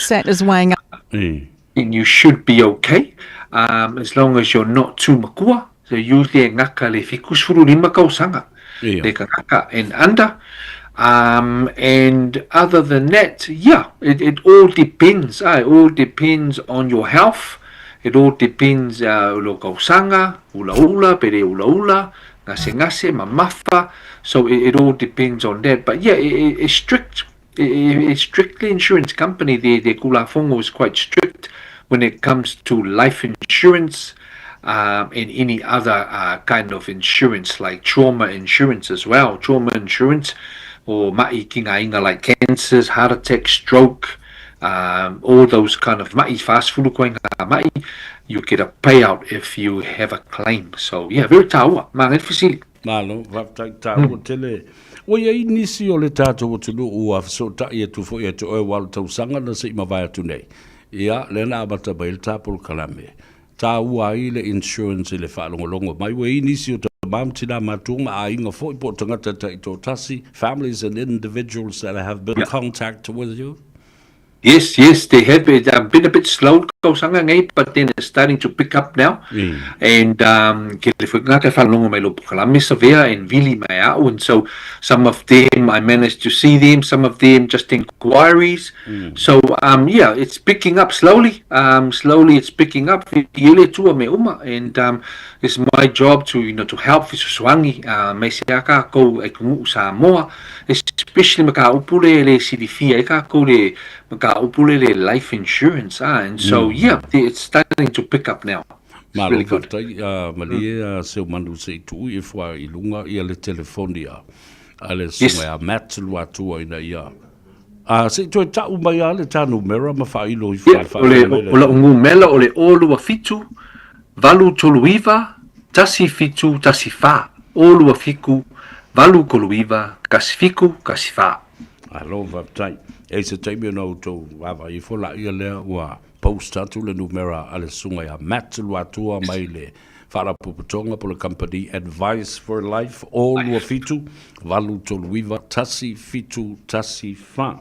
set is weighing up. then you should be okay. Um, as long as you're not too makua. So usually e ngaka le fikusuru lima kausanga. Yeah. Le ngaka and under. Um, and other than that, yeah, it, it all depends. Ah, it all depends on your health. It all depends uh, lo kausanga, ula ula, pere ula ula, ngase ngase, mamafa. So it, it all depends on that. But yeah, it, it, it's strict. It, it's strictly insurance company. The the kulafongo is quite strict when it comes to life insurance um, and any other uh, kind of insurance, like trauma insurance as well. Trauma insurance or ma'i ki ngā inga like cancers, heart attack, stroke, um, all those kind of ma'i, fast food koe ngā ma'i, you get a payout if you have a claim. So yeah, very taua. Mā ngai fesili. Malo, faafetai taua tele. Ua i ai nisi o le tatou atunuu ua fesootai atu foi ia te oe aua o le tausaga na se i mavae atu nei. Ia, lea na amata mai ai le ta polokalame. Taua ai le insurance i le faalogologo mai. Ua i ai nisi o tama ma tinā matua ma aiga foi po o tagata taitoatasi, families and individuals that have been in contact with you. Yes, yes, they have been, um, been a bit slow tausaga nei, but then it's starting to pick up now. Mm. And um, ke le foi ngā whalongo mai lo pokalame savea and vili mai au. And so some of them I managed to see them, some of them just inquiries. Mm. So um, yeah, it's picking up slowly. Um, slowly it's picking up. Iele tua me uma. And um, it's my job to, you know, to help fesoasoani uh, mai se a kākou e kungu'u Samoa, especially ma ka upu le le silifia ai kākou le ma ka upu le le life insurance ah, and so Mm. yeah, it's starting to pick up now. It's Malo really good. faafetai, uh, malie uh, Seumanu se i tuu ifo i luga ia le telefoni a. a le susuga ia Matt Luatua ina ia a se i toe ta'u mai lava le ta numera ma faailo ifo i le faafeagai mai le. O la'u numera o le 0 27 8 3 9 1 7 1 4, 0 27 8 3 9 1 7 1 4. Malo faafetai. E i se taimi ona outou vaavaai ifo laia lea ua post atu le numera a le susuga ia Matt Luatua mai le Faalapotopotoga po o le Kamupani Advice for Life 0 27 8 3 9 1 7 1 4.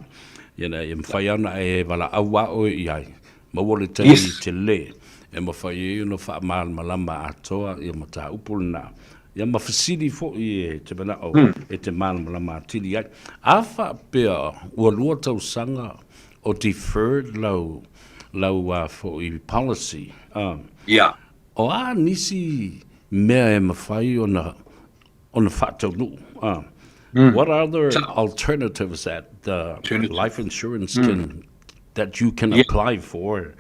Ia e mafai lava ona e valaau lava oe i ai, maua le taimi tele e mafai ai ona faamalamalama atoa ia mataupu lena. Ia ma fesili foi e te manao e te malamalama atili ai. A faapea ua lua tausaga o deferred lau lau a foi policy, Ia. O a nisi mea e mafai ona ona faataunuu, what other alternatives that the life insurance can that you can apply for,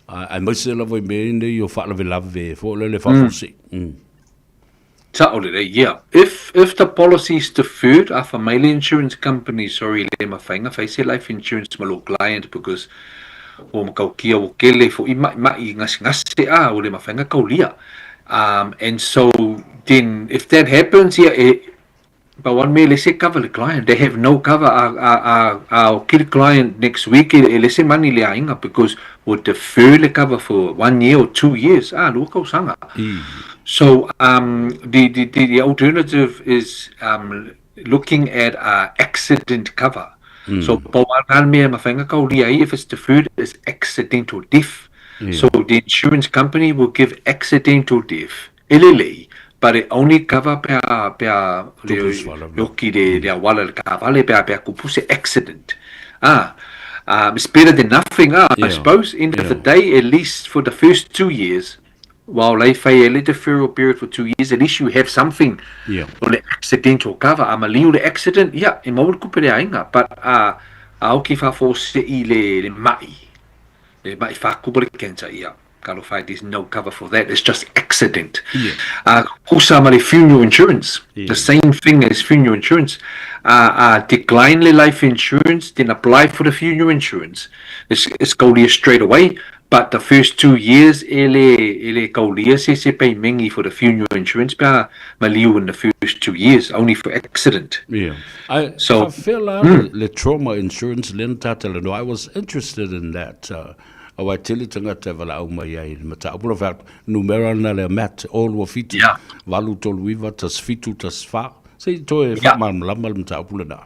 aemaise lava i mea nei o faalavelave foi lele faafuasei. Sa'o lelei, yeah. If if the policy is deferred, afa mai le insurance company, sorry le mafai ona fai se life insurance ma lou client because ua matautia ua tele fo'i ma'ima'i gasegase a ua le mafai ona taulia. Um, and so then if that happens, yeah, e, pau lava le mea e le se cover le client, they have no cover a a a a oki le client next week e le se money le aiga because ua defer le cover for one year or 2 years, ah, lua tausaga. So um, the, the, the, the alternative is um, looking at accident cover. So pau lava le mea e mafai ona taulia ai if it's deferred is accidental death. So the insurance company will give accidental death e lelei, but it only cover pe a pe a le oki le le auala le taavale pe a pe a kupu se accident. Ah, it's better than nothing, ah, I suppose. End of the day, at least for the first 2 years, while they fai e le deferral period for 2 years, at least you have something. O le accidental cover, a maliu le accident, ia, e maua le kupe le aiga, but a oki faafuasei le ma'i, le ma'i faakupu le cancer, ia, talofa e, there's no cover for that, it's just accident. Kusa ma le funeral insurance, the same thing as funeral insurance. Decline le life insurance, then apply for the funeral insurance. It's kaulia straight away, but the first 2 years e le, e le kaulia se se payment for the funeral insurance pe a maliu in the first 2 years, only for accident. Yeah. I, So- I feel like le trauma insurance le na tātala no, I was interested in that. Aua e tele tagata e valaau mai ai i le mataupu. La fai atu, numera na lea Matt, 0 2 7, 8 3 9, 1 7 1 4. Se i toe faamalamalama le mataupu lena.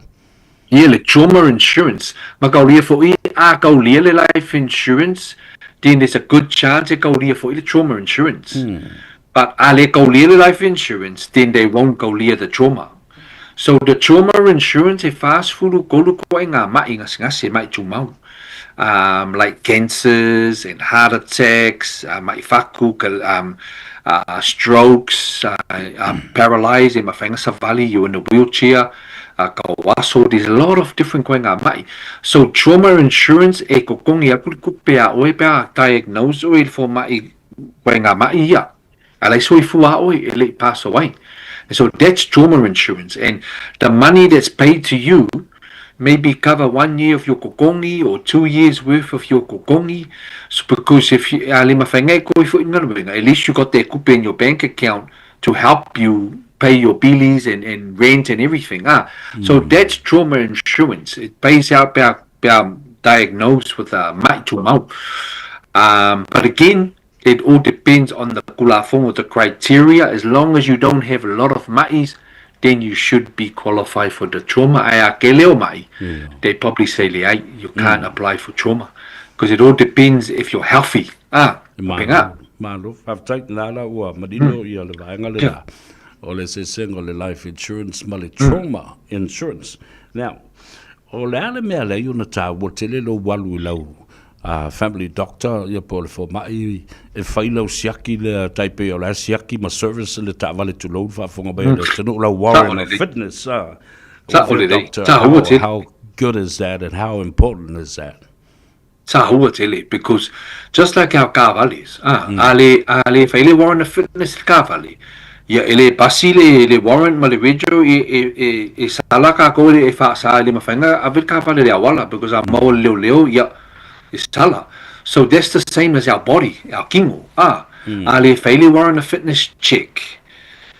Ia, le trauma insurance. Ma kaulia fo'i, a kaulia le life insurance, then there's a good chance e kaulia fo'i le trauma insurance. But a le kaulia le life insurance, then they won't kaulia the trauma. So the trauma insurance e 43 ko'ai ngā ma'i gasegase, ma'i tumau. Like cancers and heart attacks, ma'i faku, strokes, paralyzed, e mafai ona savali, you in a wheelchair, kauaso, there's a lot of different koe ngā ma'i. So trauma insurance e kokongi aku le kupe a oe pe a diagnose oe i le foma'i koe ngā ma'i ia. A lai soifua oe e le'i pass away. And so that's trauma insurance. And the money that's paid to you maybe cover one year of your kokongi or 2 years worth of your kokongi. So because if you, a le mafai ngai koe fo'i galuega, at least you got that kupe in your bank account to help you pay your billies and rent and everything. Ah, so that's trauma insurance. It pays out pe a, pe a diagnosed with a ma'i tumau. But again, it all depends on the kulafongo, the criteria. As long as you don't have a lot of ma'is, then you should be qualified for the trauma. Ai a ke leo ma'i, they probably say, leai, you can't apply for trauma. Because it all depends if you're healthy. Ah, penga. Malo, faafetai nā la ua manino ia le vaega lena o le eseesega o le life insurance ma le trauma insurance. Now, o le a le mea leai ona taua tele lou alu i lau family doctor ia po o le foma'i e fai lau siaki lea tai pei o le a siaki ma service le taavale tulou le faafofoga mai o le atunuu lau warrant of fitness Sa'o lelei. Doctor, how good is that and how important is that? Taua tele, because just like our kaavales, ah, a le, a le fai le warrant of fitness le kaavale, Ia, e le pasi le, le warrant ma le rego e, e, e, e sala kākou e, e whaasa e le mawhai nga ave le kāwhale le awala because a maua le leo leo, ia, e sala. So that's the same as our body, our kino. Ah, mm. a le whai le warrant of fitness check.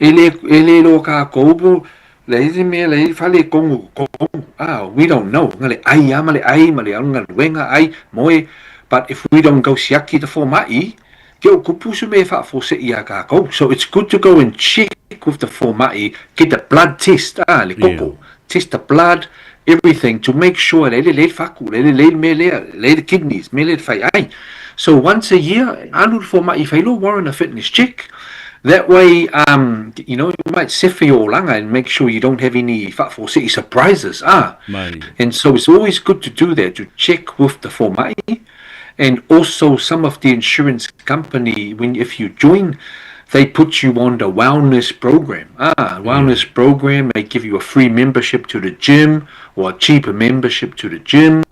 E le, e le loa kākou po, le isi mea le whale kongu, kongu. Ah, we don't know. Nga le ai ama le ai, ma le alu nga luenga ai, moe. But if we don't go siaki te fōma'i, Ke o kupu se mea e faafose'i iā kākou. So it's good to go and check with the foma'i, get the blood test, ah, le koko, test the blood, everything to make sure lei lelei le faku, lei lelei le mea lea, lelei le kidneys, mea lea le fai ai. So once a year, alu le foma'i fai loa warrant a fitness check. That way, um, you know, you might sefe your olaga and make sure you don't have any faafose'i surprises, ah. And so it's always good to do that, to check with the foma'i. And also some of the insurance company, when if you join, they put you on the wellness program. Ah, wellness program, they give you a free membership to the gym or a cheaper membership to the gym,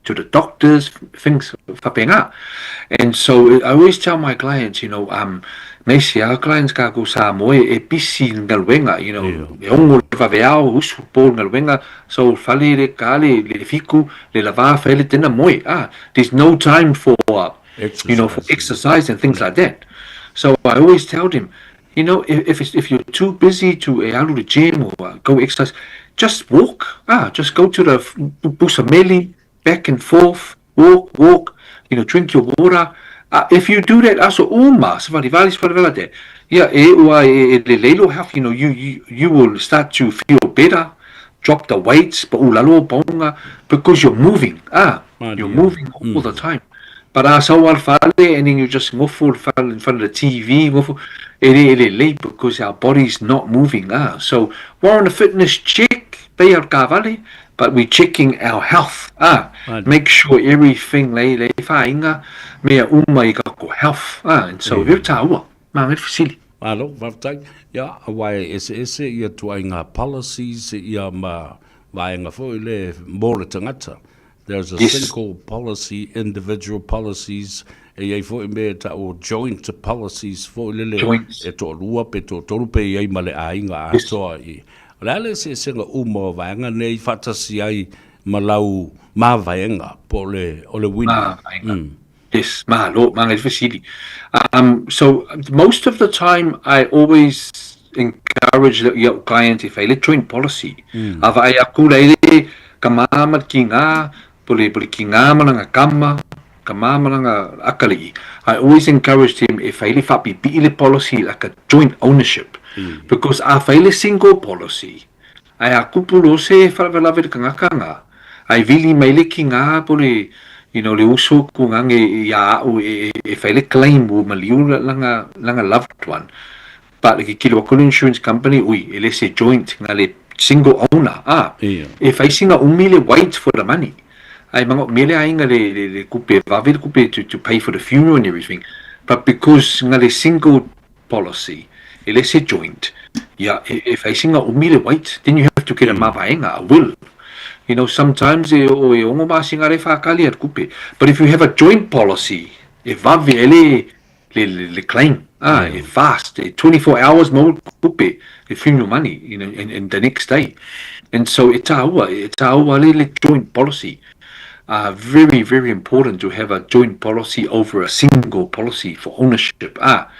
to the doctors, things faapena. And so I always tell my clients, you know, um, me se our clients ka ko Samoa e pisi galuega, you know, e ongo le vaveao, usu po galuega, so fale le ka le le fiku, le lava fai le tena moe. Ah, there's no time for, you know, for exercise and things like that. So I always tell them, you know, if, if, if you're too busy to e alu le gym or go exercise, just walk. Ah, just go to the Busameli, back and forth, walk, walk, you know, drink your water. If you do that, aso uma, savalivali, savalivali that. Yeah, e ua e, e le leilo health, you know, you, you, you will start to feel better, drop the weights, pa ulalo paunga, because you're moving. Ah, you're moving all the time. But a sau al fale, and then you just ngofo fale in front of the TV, ngofo, e le, e le lei, because our body's not moving. Ah, so warrant a fitness check, pay al kavale, but we checking our health. Ah, make sure everything lei lei whainga, mea uma i kako health. Ah, and so, yeah. tāua, mā ngai fesili. Malo, whaftai. Ia, a wai ese ese ia tuai ngā policies ia ma vaenga foi le mō le tangata. There's a yes. single policy, individual policies, e iai foi me ta o joint policies foi lele joint. e to'alua pe to'atolu pe iai ma le aiga atoa i. O le a le eseesega uma o vaega nei faatasi ai ma lau mavaega po o le, o le uili? Mavaega. Mm. Yes, malo, maga i fesili. Um, so most of the time I always encourage le ia'u client e fai le joint policy. Mm. A vaai aku la ele ka mama ki ngā, po le, po le ki ngā malanga kama, ka mama langa akalii. I always encourage them e fai le whaapipi'i le policy like a joint ownership. Mm. Because a fai le single policy, Ae a kupu lo se whalavelave le kangaka nga, ae vili mai le ki nga po le, you know, le uso ku ngange i a a'u e, e whai le claim ua maliu langa, langa loved one. But le kikilo aku le insurance company, ui, e le se joint nga le single owner, ah, Ia. e whai singa umi le wait for the money. Ae manga mea le ainga le, le, le kupe vave le kupe to, to pay for the funeral and everything. But because nga le single policy, e le se joint, ia, e, e facing a umi le wait, then you have to get a mavaenga, a will. You know, sometimes e, o e ongo masinga le whakali at kupe. But if you have a joint policy, e vave e le, le, le, le claim, ah, e fast, e 24 hours mo kupe, e funeral money, you know, and, and the next day. And so e tāua, e tāua le, le joint policy. Very, very important to have a joint policy over a single policy for ownership. Ah.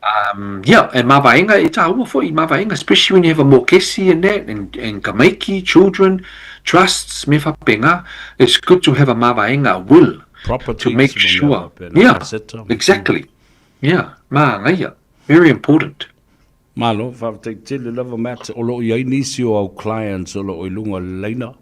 Um, yeah, and mavaenga, e tāua foi, mavaenga, especially when you have a mokesi and that, and, and kamaiki, children, trusts, me whapenga, it's good to have a mavaenga, a will, Properties, to make sure. Yeah, exactly. Yeah, maangaia, very important. Malo, faafetai tele lava Matt, o lo o i ai nisi o au clients o lo o i luga o le laina,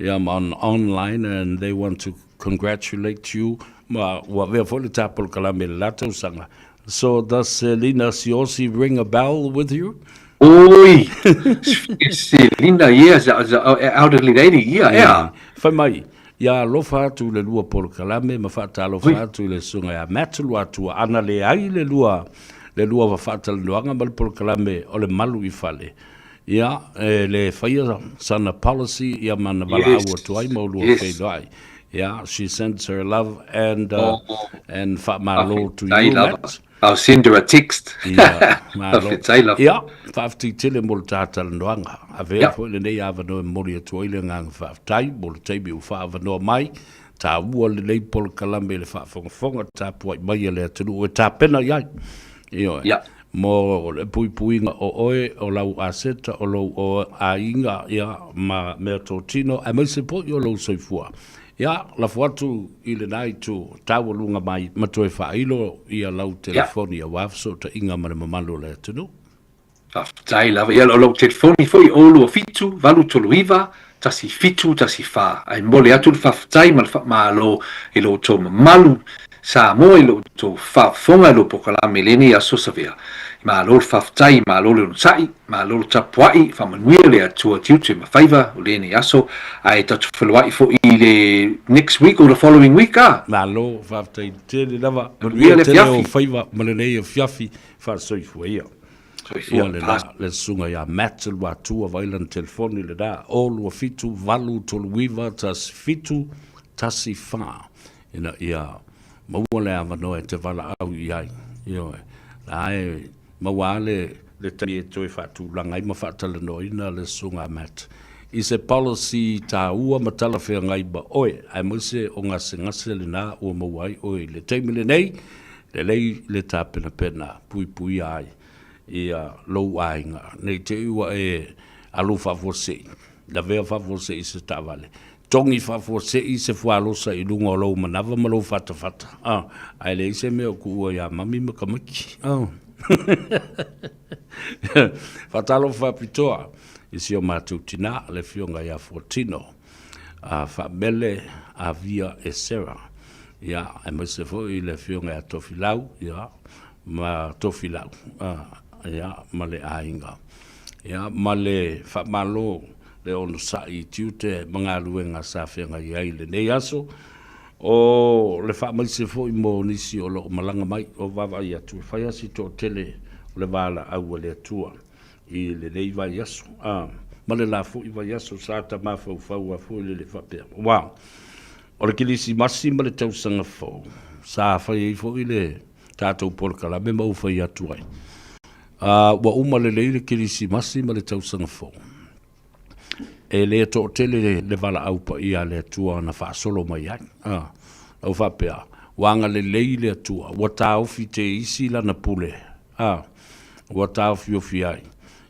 ia ma on online and they want to congratulate you, ma ua avea foi le ta polokalame i le la tausaga. So does Selina Siosi ring a bell with you? Oi! Selina, yes, the elderly lady, yeah, yeah. Fai mai, ia alofa atu i le lua polokalame ma faatalofa atu i le susuga ia Matt Luatua, ana leai le lua le lua faatalanoaga ma le polokalame o le malu i fale. Ia, e le faia sana policy ia ma na valaau atu ai ma ulua Yes. feiloai. Ia, she sends her love and, uh, Oh. and faamalo to Faafetai you, lava. Matt. I'll send her a text. Ia, malo. Faafetai lava. Ia, faafetai tele mo le ta talanoaga. Avea Ia. foi lenei avanoa e momoli atu ai le agaga faafetai mo le taimi ua faaavanoa mai. Taua lenei polokalame i le faafogafoga tapuai mai a le atunuu e tapena i ai. Ioe. Ia. Mo le puipuiga o oe, o lau aseta, o lou aiga, ia, ma meatotino, aemaise foi o lou soifua. Ia, lafo atu i lena itu, taualuga mai ma toe faailo ia lau telefoni aua fesootaiga ma le mamalu o le atunuu. Faafetai lava. Ia, o lau telefoni foi, 027 839 1714. Ae momoli atu le faafetai ma le faamalo i lo outou mamalu Samoa i lo outou faafofoga i lou polokalame i lenei aso Savea. Malo le faafetai, malo le onosai, malo le tapuai, faamanuia le Atua tiute ma faiva o lenei aso, ae tatou feiloai foi i le next week or the following week a. Malo, faafetai tele lava. Manuia Manuia le tele o afiafi. faiva ma lenei afiafi faasoifua ia. Soifua. Ia lena, le susuga ia Matt Luatua vaai lana telefoni lena, 027 839 17 14. Ina ia maua le avanoa e te valaau i ai. Ioe. La e maua lava le, le taimi e toe faatulaga ai ma faatalanoaina le Susuga a Matt i se policy taua ma talafeagai ma oe, aemaise o gasegase lena ua maua ai oe i le taimi lenei, lelei le tapenapena puipuia ai ia lou aiga, ne i te i ua e alu faafuasei. Lavea faafuasei se taavale. Togi faafuasei se fualosa i luga o lou manava ma lou fatafata. Ah, ae leai se mea o kuua iā Mami ma tamaiti. Ah. Faatalofa faapitoa i si o matou tinā, le Afioga ia Fuatino, a Faamele Avia Esera. Ia, aemaise foi le Afioga ia Tofilau, ia, ma Tofilau, ah, ia, ma le aiga. Ia, ma le faamalo le onosai i tiute ma galuega sa feagai ai i lenei aso. O le faamaise foi mo nisi o lo o malaga mai, o vaavaai atu, e fai lava si toatele o le valaau a le Atua i lenei vaiaso, a, ma le la foi vaiaso sa ta mafaufau lava foi lele faapea, aua o le Kerisimasi ma le Tausaga Fou sa fai ai foi le tatou polokalame ma ou fai atu ai, A ua uma lelei le Kerisimasi ma le Tausaga Fou. E le toatele le valaau paia a le Atua na faasolo mai ai. A, na ou faapea, ua agalelei le Atua, ua taofi te isi lana pule, a, ua taofiofi ai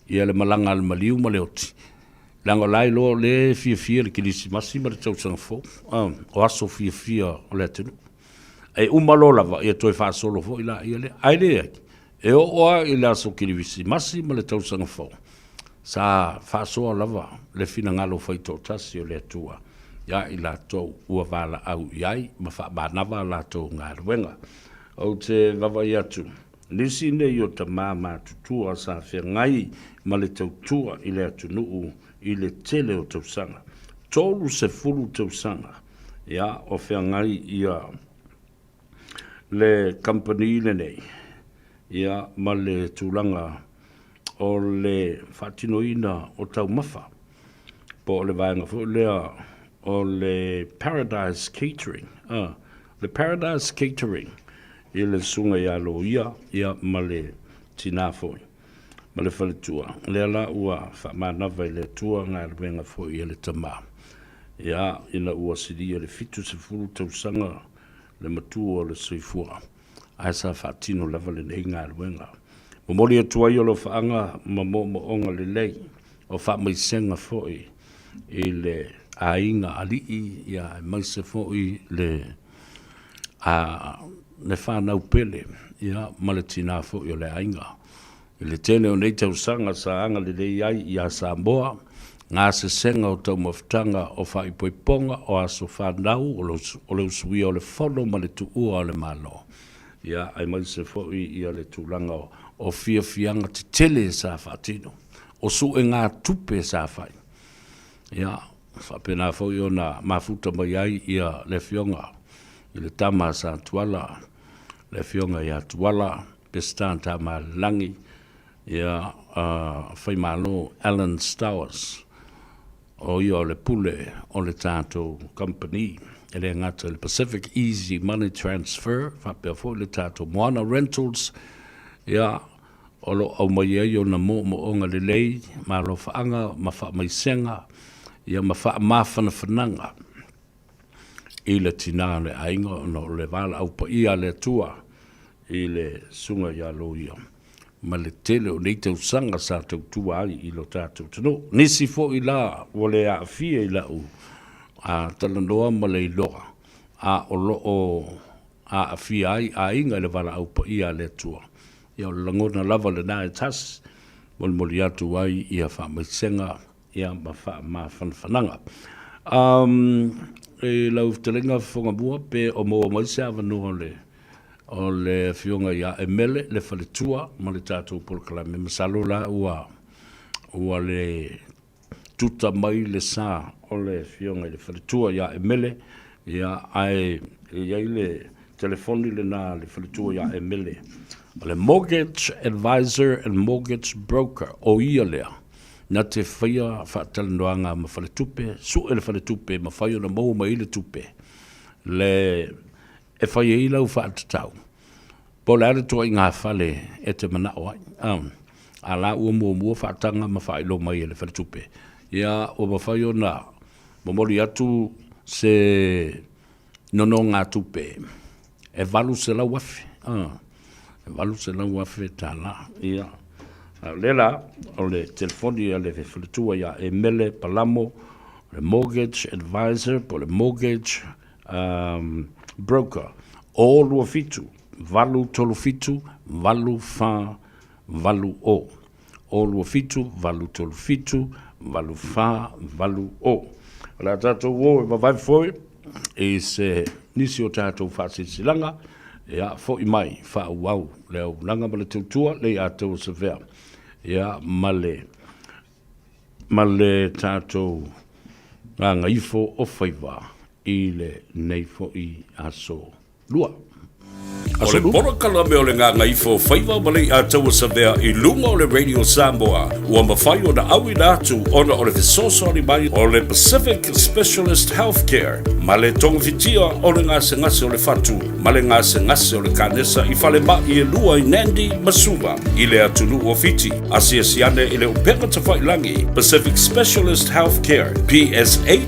ia le malaga a le maliu ma le oti. Leaga o la e iloa o lea e fiafia le Kerisimasi ma le Tausaga Fou, a, o aso fiafia o le atunuu. E uma loa lava, ia toe faasolo foi laia lea. Ae leai, E oo lava i le aso Kerisimasi ma le Tausaga Fou, sa faasoa lava le finagalo faitoatasi o le Atua iā i latou ua valaau i ai ma faamanava a latou galuega. Ou te vaavaai atu, nisi nei o tama matutua sa feagai ma le tautua i le atunuu i le tele o tausaga, 30 tausaga, ia, o feagai ia le kamupani lenei ia ma le tulaga o le faatinoina o taumafa po o le vaega foi lea o le Paradise Catering. Ah, le Paradise Catering i le susuga ia Loia ia ma le tinā foi ma le faletua. Lea la ua faamanava i le Atua galuega foi a le tama. Ia, ina ua silia le 70 tausaga le matua o le soifua, ae sa faatino lava lenei galuega. Momoli atu ai alofaaga ma moomooga lelei o faamaisega foi i le aiga alii, ia, aemaise foi le, a, le fanau pele, ia, ma le tina foi o le aiga. I le tele o nei tausaga sa agalelei ai iā Samoa gasesega o taumafataga o faaipoipoga o aso fanau o le usuia o le fono ma le tuua o le Malo, ia aemaise foi ia le tulaga o fiafiaga tetele sa faatino, o suegatupe sa fai. Ia faapena foi ona mafuta mai ai ia le Afioga i le tama a Sa Tuala, le Afioga ia Tuala Peseta Tamalelagi, ia, Faimalo Alan Stowers, o ia o le pule o le tatou kamupani. E le gata i le Pacific Easy Money Transfer, faapea foi le tatou Moana Rentals, ia, o lo o aumai ai ona moomooga lelei ma alofaaga ma faamaisega, ia ma faamafanafanaga i le tina o le aiga ona o le valaau paia a le Atua i le susuga ia Loia ma le tele o nei tausaga sa tautua ai i lo tatou atunuu. Nisi foi la ua le aafia i lau talanoa ma le iloa, a o lo o aafia ai aiga i le valaau paia a le Atua. Ia o le lagona lava lena e tasi, molimoli atu ai ia faamaisega ia ma faamafanafanaga. Um, i lau fetalaiga Fofogamua pe o maua mai se avanoa o le o le afioga ia Emele le faletua ma le tatou polokalame. Masalo la ua ua le tuta mai le sa o le afioga i le faletua ia Emele, ia ae e i ai le telefoni lena a le faletua ia Emele, o le mortgage advisor and mortgage broker, o ia lea na te faia faatalanoaga ma faletupe, sue le faletupe e mafai ona maua mai ai le tupe le e fai ai lau faatatau po o le a le ituaiga fale e te manao ai. A la ua muamua faataga ma faailoa mai e le faletupe, ia ua mafai ona momoli atu se nonogatupe e $800,000, e $800,000. Ia, a o lea la, o le telefoni a le faletua ia Emele Palamo, le mortgage advisor po o le mortgage um, broker, o 27 837 84 80. O 27 837 84 80. O le a tatou o e vavae foi i se nisi o tatou faasilasilaga, ia foi mai faaauau le auaunaga ma le tautua le ia tou Savea ia ma le ma le tatou gagaifo o faiva i lenei foi aso lua. O le polokalame o le Gagaifo Faiva ma Leiataua Savea i luga o le Radio Samoa ua mafai ona auina atu ona o le fesoasoani mai o le Pacific Specialist Healthcare ma le togafitia o le gasegase o le fatu ma le gasegase o le kanesa i falemai e lua i Nandi ma Suva i le atunuu o Fiti. Asiasi ane i le upega tafailangi Pacific Specialist Healthcare, psh.com.fj.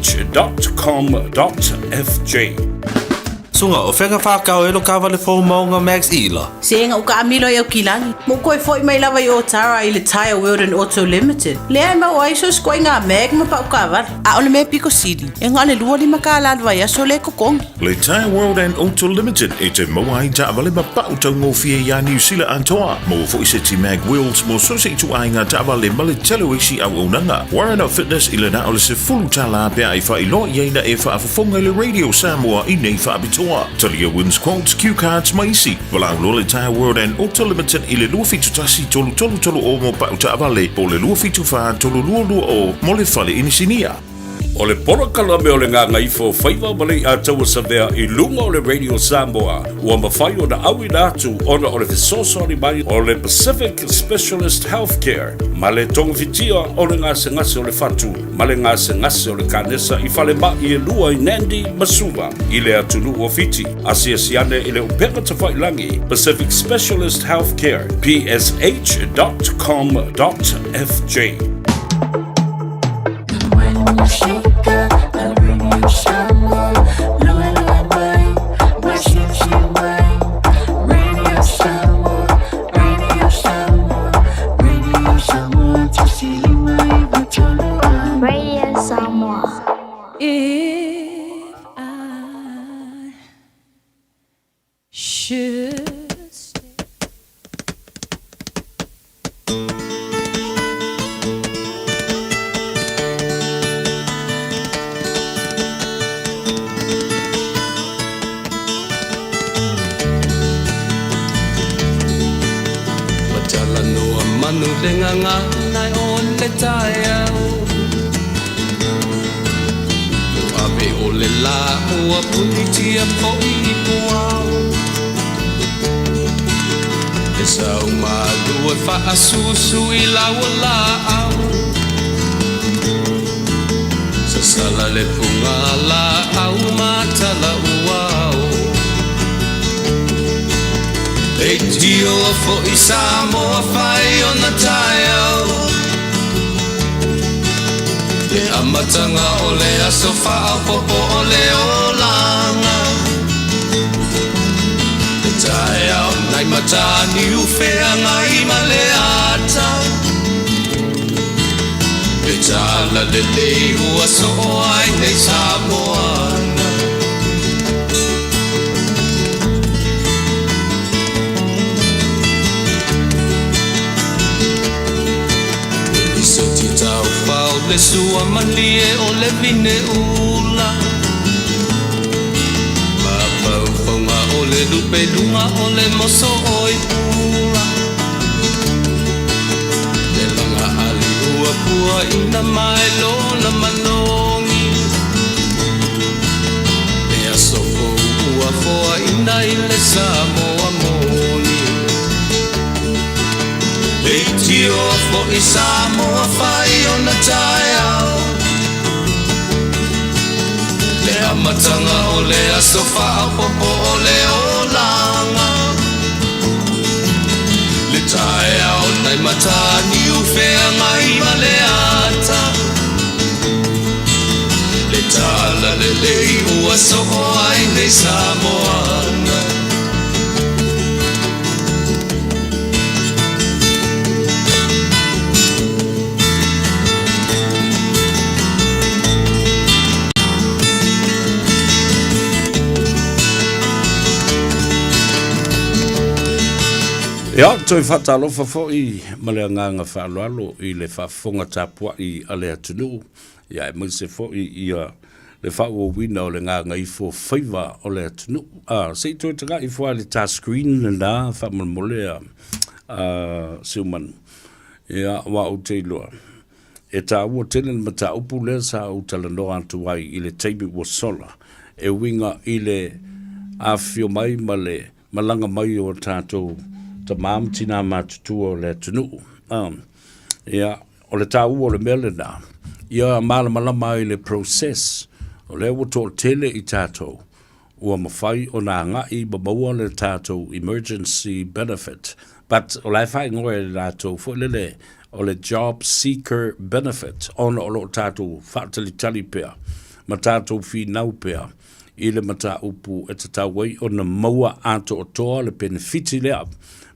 Suga, o fea ka whakao e lo kawale fou maunga Max Ila? Sega u kaamilo i Aukilani, ma u koe foi mai lava i Otara i le Tyre World and Auto Limited. Lea e maua ai so sikoa i ngā mag ma pau kaavale. A o le mea piko sili, e nga o le 25 kālā le vaiaso le totogi. Le Tyre World and Auto Limited e te maua ai taavale ma pau taugofie iā Niu Sila atoa. Maua foi se ti mag wheels mo so se ituaiga taavale ma le tele o isi auaunaga. Warren of Fitness i le na o le $10 pe a e faailoa i ai na e faafofoga i le Radio Samoa i nei faapitoa. Talia wins quotes, cue cards ma isi. Valaau loa le Tyre World and Auto Limited i le 271 3330 mo pau taavale po o le 274 3220 mo le fale inisinia. O le polokalame o le Gagaifo Faiva ma Leiataua Savea i luga o le Radio Samoa ua mafai ona auina atu ona o le fesoasoani mai o le Pacific Specialist Healthcare ma le togafitia o le gasegase o le fatu ma le gasegase o le kanesa i falemai e lua i Nandi ma Suva i le atunuu o Fiti. Asiasi ane i le upega tafailangi Pacific Specialist Healthcare, psh.com.fj. Radio Samoa. If I should stay. Ua talanoa manu le gagana o le taeao Ua ave o le lā ua punitia foi i puao E sau malu e faasusu i lau laau. Sasala le puga laau ma talauao Leitio fo'i Samoa fai ona taeao Le amataga o le aso faaopoopo o le olaga Le taeao nai Mataniu Feagai ma le ata Le talalelei ua soo ai nei Samoana. Le lisoti taufao le sua malie o le vine ula Mafaufauga o le lupe luga o le moso oi pula Le laga ali ua puaina mai lona manogi Le aso fou ua foaina i le Samoa moni Leitioa fo'i Samoa fai ona taeao Le amataga o le aso faaopoopo o le olaga Le taeao nai Mataniu Feagai ma le ata Le talalelei ua soo ai nei Samoana. Ia, toe faatalofa foi ma le agaga faaaloalo i le faafofoga tapuai a le atunuu, ia aemaise foi ia le faaauauina o le gagaifo faiva o le atunuu. A, se i toe taga'i ifo lava i le ta screen lena faamolemole a, a Siumanu. Ia, aua ou te iloa, e taua tele le mataupu lea sa ou talanoa atu ai i le taimi ua sola, e uiga i le afifio mai ma le malaga mai o tatou tamā ma tinā matutua o le atunuu. A, ia, o le taua o le mea lena, ia malamalama ai le process, o lea ua toatele i tatou ua mafai ona agai ma maua le tatou emergency benefit, but o la e faaigoa e latou foi lele o le job seeker benefit, ona o lo o tatou faatalitali pea ma tatou finau pea i le mataupu e tatau ai ona maua atoatoa le penefiti lea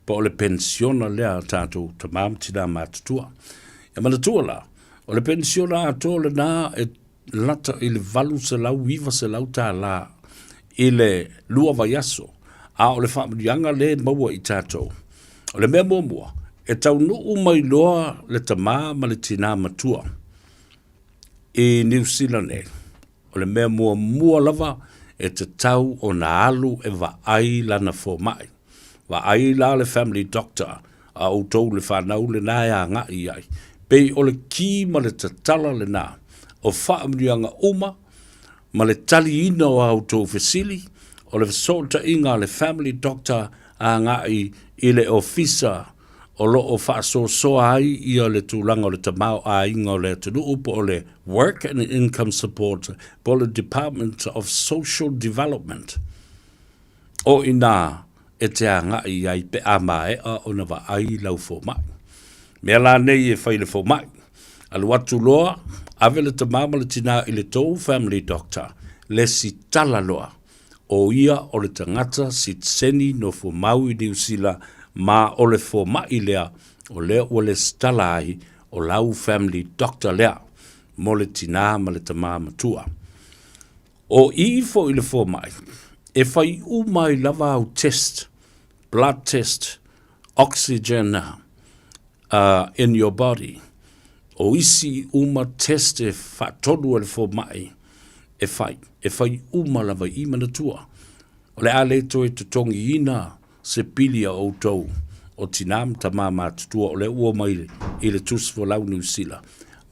po o le penisiona lea a tatou tama ma tina matutua. Ia manatua la, o le penisiona atoa lena e lata i le $800, $900 i le lua vaiaso, a o le faamanuiaga lea e maua i tatou. O le mea muamua, e taunuu mai loa le tama ma le tina matua i Niu Sila nei, O le mea muamua lava e tatau ona alu e vaai lana fomai. Vaai la le family doctor a outou le fanau lena e agai i ai. Pei o le ki ma le tatala lena o faamanuiaga uma ma le taliina o a outou fesili, o le fesootaiga a le family doctor agai i le ofisa o lo o faasoasoa ai ia le tulaga o le tamaoaiga o le atunuu po o le Work and Income Support po o le Department of Social Development. O i inā e te agai i ai pe a maea ona vaai lau fomai. Mea la nei e fai le fomai, alu atu loa, ave le tama ma le tinā i le tou family doctor, lesitala loa O ia o le tagata sitiseni nofo mau i Niu Sila ma o le fomai lea o lea ua lesitala ai o lau family doctor lea mo le tinā ma le tamā matua. O i foi le fomai e fai uma ai lava au test, blood test, oxygen, in your body. O isi uma test e faatonu e le fomai e fai, e fai uma lava i manatua. O le a le toe totogiina se pili a outou o tinā ma tamā matutua o lea ua omai i le Tusi Folau Niu Sila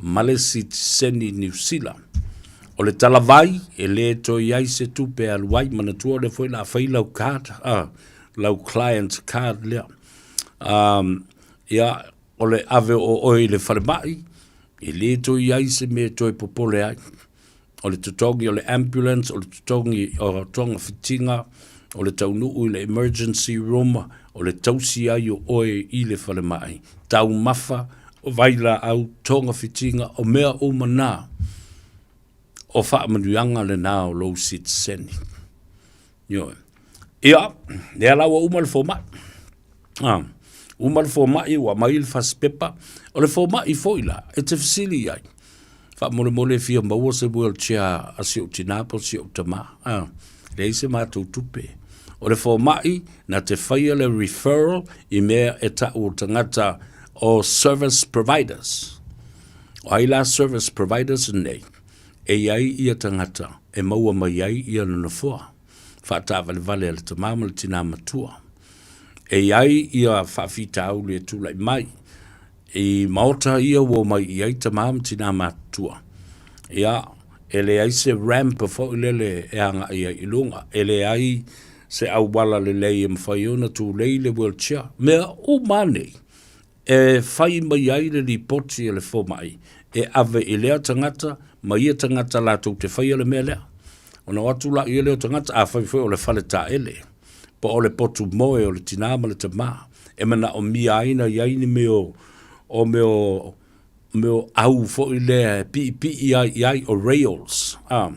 ma le sitiseni Niu Sila. O le talavai e le toe i ai se tupe e alu ai, manatua o lea foi o le a fai lau card, lau client card lea. Um, ia, o le ave o oe i le falemai, e le toe i ai se mea e toe popole ai. O le totogi o le ambulance, o le totogi o togafitiga, o le taunuu i le emergency room, o le tausi ai o oe i le falemai, taumafa, o vailaau, togafitiga, o mea uma na, o faamanuiaga lena o lou sitiseni. Ioe. Ia, lea la ua uma le fomai. Ah, uma le fomai ua aumai le fasipepa. O le fomai foi la, e te fesili i ai. Faamolemole e fia maua se wheelchair a si ou tinā po o si ou tamā. Ah, leai se matou tupe. O le fomai, na te faia le referral i mea e ta'u o tagata o service providers. O ai la service providers nei? E i ai ia tagata e maua mai ai ia le nofoa faataavalevale a le tamā ma le tinā matua. E i ai ia faafitauli e tulai mai i maota ia ua omai i ai tamā ma tinā matutua. Ia, e leai se ramp foi lele e agai ai i luga, e leai se auala lelei e mafai ona tulei le wheelchair. Mea uma nei, e fai mai ai le lipoti a le fomai e ave i lea tagata ma ia tagata latou te faia le mea lea. Ona o atu laia lea o tagata, afai foi o le fale taele, po o le potu moe o le tinā ma le tamā, e manaomia ai na i ai ni mea o, o mea o, mea o au foi lea e piipii ai i ai, o rails, a,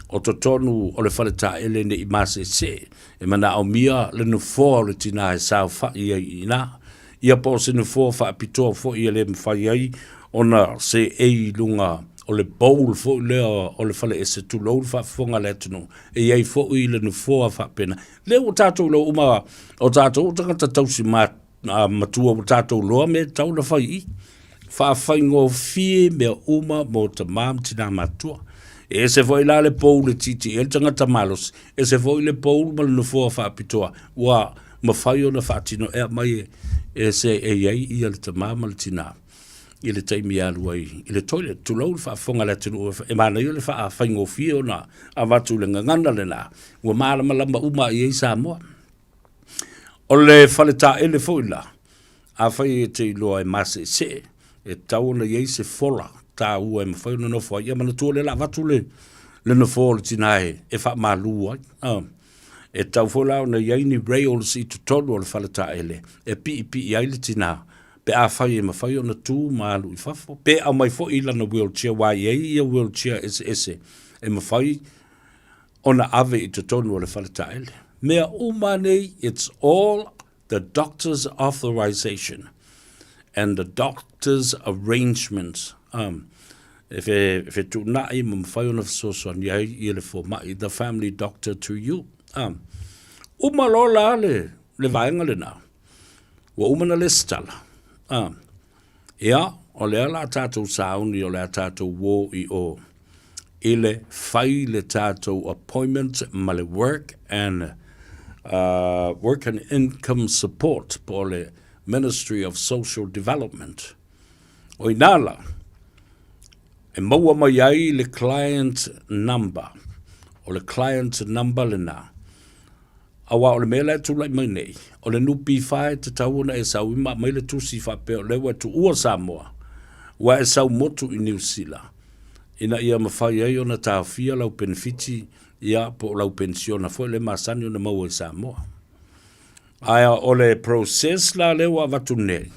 o totonu o le fale taele ne i masese, e manaomia le nofoa o le tinā e saofai ai i ina. Ia po o se nofoa faapitoa foi e le mafai ai ona seei i luga o le bowl foi lea o le faleese, tulou le faafofoga a le atunuu, e i ai foi le nofoa faapena. Lea ua tatou iloa uma, o tatou o tagata tausi matua ua tatou iloa mea e tatau ona fai i i. Faafaigofie mea uma mo tama ma tina matutua. E ese foi la le bowl e tietie ai le tagata malosi, ese foi le bowl ma le nofoa faapitoa ua mafai ona faatino e aumai e seei ai ia le tama ma le tina i le taimi e alu ai i le toilet. Tulou le faafofoga a le atunuu, e manaia le faafaigofie ona avatu le gagana lena ua malamalama uma i ai Samoa. O le fale taele foi la, afai e te iloa e maseesee, e tatau ona i ai se fola taua e mafai ona nofo ai. Ia manatua o lea o le a avatu le, le nofoa o le tina e, e faamalu ai. Ah. E tatau foi la ona i ai ni rails i totonu o le fale taele e piipii ai le tina pe afai e mafai ona tu ma alu i fafo, pe aumai foi i lana wheelchair, aua e i ai ia wheelchair eseese e mafai ona ave i totonu o le fale taele. Mea uma nei, it's all the doctor's authorization and the doctor's arrangements. Um, e fetuunai ma mafai ona fesoasoani ai ia le fomai, the family doctor to you. Um, uma loa la le, le vaega lena, ua uma na lesitala. Um, Ia, o lea la tatou sauni o le a tatou uō i o i le fai le tatou appointment ma le work and uh, work and income support po o le Ministry of Social Development. O inā la, e maua mai ai le client number. O le client number lena. Aua o le mea la e tulai mai nei, o le NPF e tatau ona e sau i ma aumai le tusi faapea o lea ua e tuua Samoa, ua e sau motu i Niu Sila, ina ia mafai ai ona taofia lau penefiti ia po o lau penisiona foi lea e masani ona maua i Samoa. Ae o le process la lea ua avatu nei,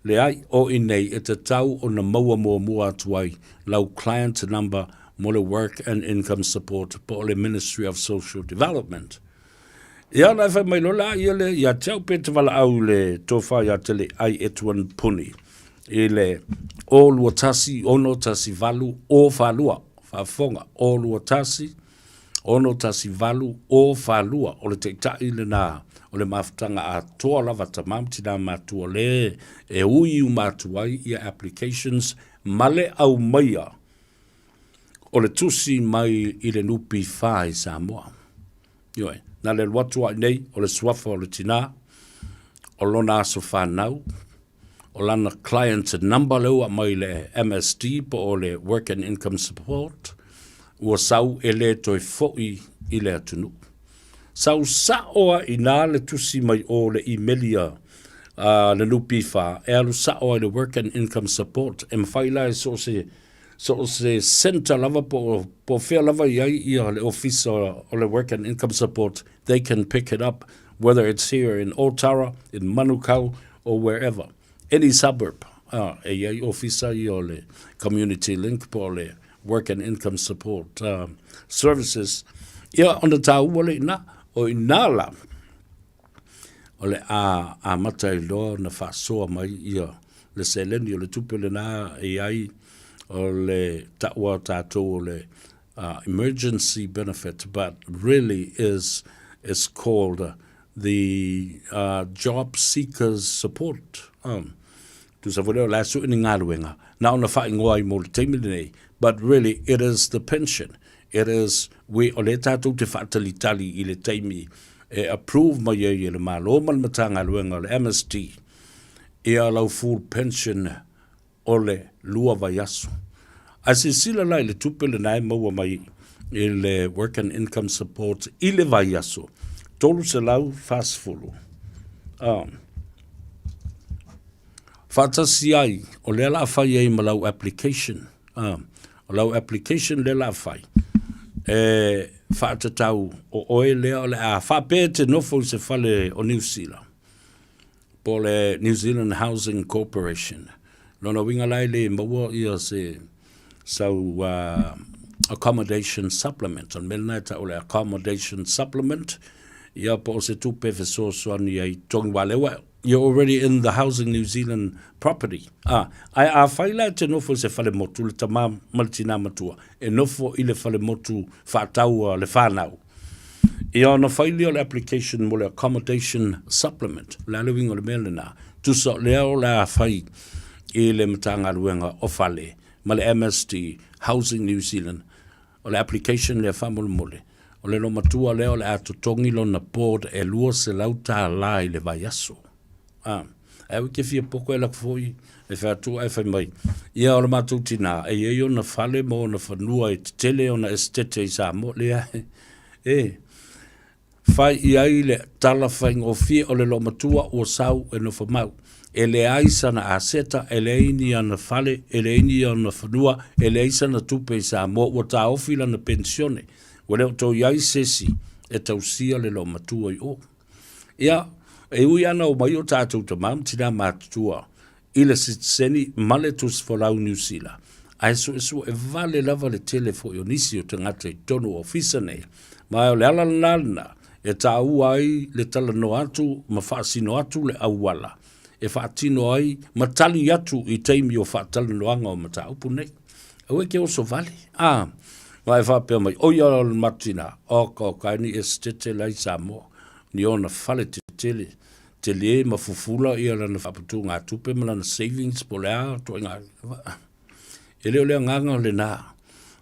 Leai, o i nei e tatau ona maua muamua atu ai lau client number mo le Work and Income Support po o le Ministry of Social Development. Ia ona e fai mai loa la ia le ia te au pe te valaau i le tofa ia te le ai Edwin Puni i le o 21 6 18 o 42 faafofoga o 21 6 18 o 42 o le taitai lena o le mafutaga atoa lava tama ma tina matua le e ui uma atu ai ia applications ma le aumaia o le tusi mai i le NPF i Samoa. Ioe, na le alu atu ai nei o le suafa o le tina, o lona aso fanau, o lana client number lea ua aumai i le MSD po o le Work and Income Support, ua sau e le toe foi i le atunuu. Sau sa'o a inā le tusi mai o le imeli a a le NPF e alu sa'o ai le Work and Income Support e mafai la e so o se. So o se centre lava po o, po o fea lava i ai ia le ofisa o le Work and Income Support, they can pick it up, whether it's here in Otara, in Manukau, or wherever. Any suburb, uh, e i ai ofisa ia o le Community Link po o le Work and Income Support uh, Services. Ia, ona tāua le ina, o ina la, o le a amata ai loa ona faasoa mai ia le seleni o le tupe lena e i ai o le taua o tatou o le uh, emergency benefit but really is is called uh, the uh, job seekers support um, tusa foi lea o le a sue ni galuega na ona faaigoa ai mo le taimi lenei but really it is the pension it is we o lea tatou te faatalitali i le taimi e approve mai ai e le Malo ma le Matagaluega o le MSD ia lau full pension o le lua vaiaso. Ae silasila la i le tupe lena e maua mai i le Work and Income Support i le vaiaso, $340. Um, faatasi ai, o lea la a fai ai ma lau application. Uh, o lau application lea la a fai, e faatatau o oe lea o le a faapea e te nofo i se fale o Niu Sila, po o le New Zealand Housing Corporation. Lona uiga la e le maua ia se sau uh, accommodation supplement. O le mea lena e tau o le accommodation supplement, ia po o se tupe fesoasoani ai togi wa lea you're already in the Housing New Zealand property. Ah, ae a fai la e te nofo i se fale motu, le tamā ma le tinā matua, e nofo i le fale motu whaataua le whānau. Ia ona fai lea o le application mo le accommodation supplement, o le a le uiga o le mea lena, tusa o lea o le a fai i le Matagaluega o Fale ma le MSD, Housing New Zealand, o le application lea faamolemole, o le loomatua lea o le a totogi lona board e $200 i le vaiaso. A, ae au e te fia poko e lako foi e fai atu ae fai mai, ia o le matou tinā, e i ai ona fale ma ona fanua e tetele ona esetete i Samoa, leai, e, Fai i ai le tala faigofie o le loomatua ua sau e nofo mau. E leai sana aseta, e leai ni ana fale, e leai ni ona fanua, e leai sana tupe i Samoa, ua taofi lana penisione. Ua le o toe i ai sesi e tausia le loomatua i o. Ia, e ui ana o mai o tatou tama ma tinā matutua i le sitiseni ma le tusifolau Niu Sila, ae suesue vale lava le tele foi o nisi o tagata i totonu o ofisa nei. Ma o le ala lena lena e taua ai le talanoa atu ma faasino atu le auala e faatino ai ma tali atu i taimi o faatalanoaga o mataupu nei. Aua e ke oso vale. A, ma e faapea mai, oi a o le matina, oka oka e ni esetete la i Samoa, ni ona fale tetele Tele ma fufula ia lana faaputugatupe ma lana savings po o le a ituaiga. E le o le agaga lena,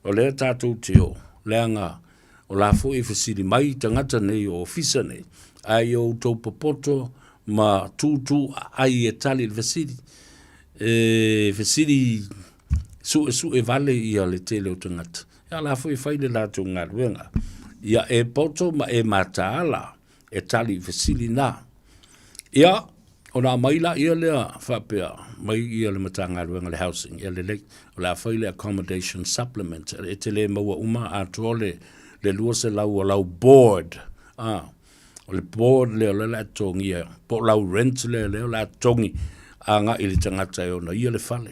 o lea tatou te o, leaga o la foi e fesili mai tagata nei o ofisa nei, ae ia outou popoto ma tūtū aai e tali i le fesili. E fesili suesue vale ia le tele o tagata. Ia la foi e fai le latou galuega. Ia e poto ma e mataala e tali i fesili na. Ia, ona aumai laia lea faapea mai ia le Matagaluega le Housing, ia lelei, o le a fai le accommodation supplement, e te le maua uma atoa le, le 200 o lau board, ah, o le board lea o lea o le a totogia, po o lau rent lea lea o le a totogi agai i le tagata e ona ia le fale,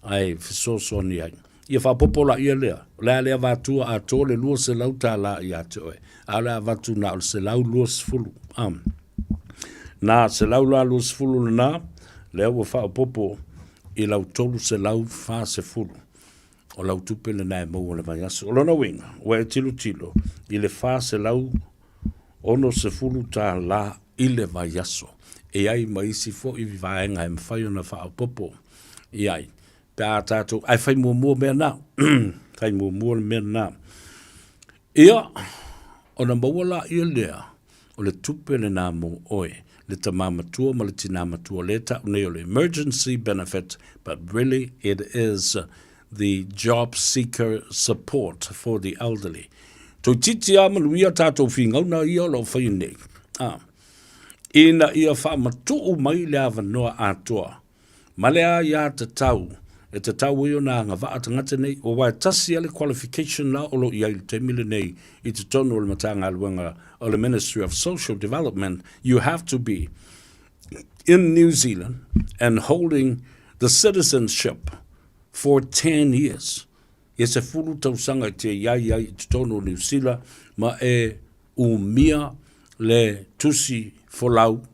ae fesoasoani ai. Ia faaopoopo laia lea, o le a le avatua atoa le $200 ia te oe, a o le a avatu na o le 120. Um, na 120 lena, lea ua faaopoopo i lau 340 o lau tupe lena e maua le vaiaso. O lona uiga, ua e tilotilo i le $460 i le vaiaso. E i ai ma isi foi vaega e mafai ona faaopoopo i ai. Pe a tatou, ae fai muamua mea na. fai muamua le mea na. Ia, ona maua laia lea, o le tupe lena mo oe, le tamā matua ma le tinā matua, lea e tau nei o le emergency benefit, but really it is the job seeker support for the elderly. Toeitiiti lava manuia tatou fingauna ia o lo o faia nei. Ah. Ina ia faamatuu mai le avanoa atoa Ma le aiatatau E tatau ai ona agavaa tagata nei, aua e tasi lava le qualification la o lo o i ai i le taimi lenei i totonu o le Matagaluega o le Ministry of Social Development, you have to be in New Zealand and holding the citizenship for 10 years. Ia 10 tausaga e te i ai ai i totonu o Niu Sila ma e umia le tusi folau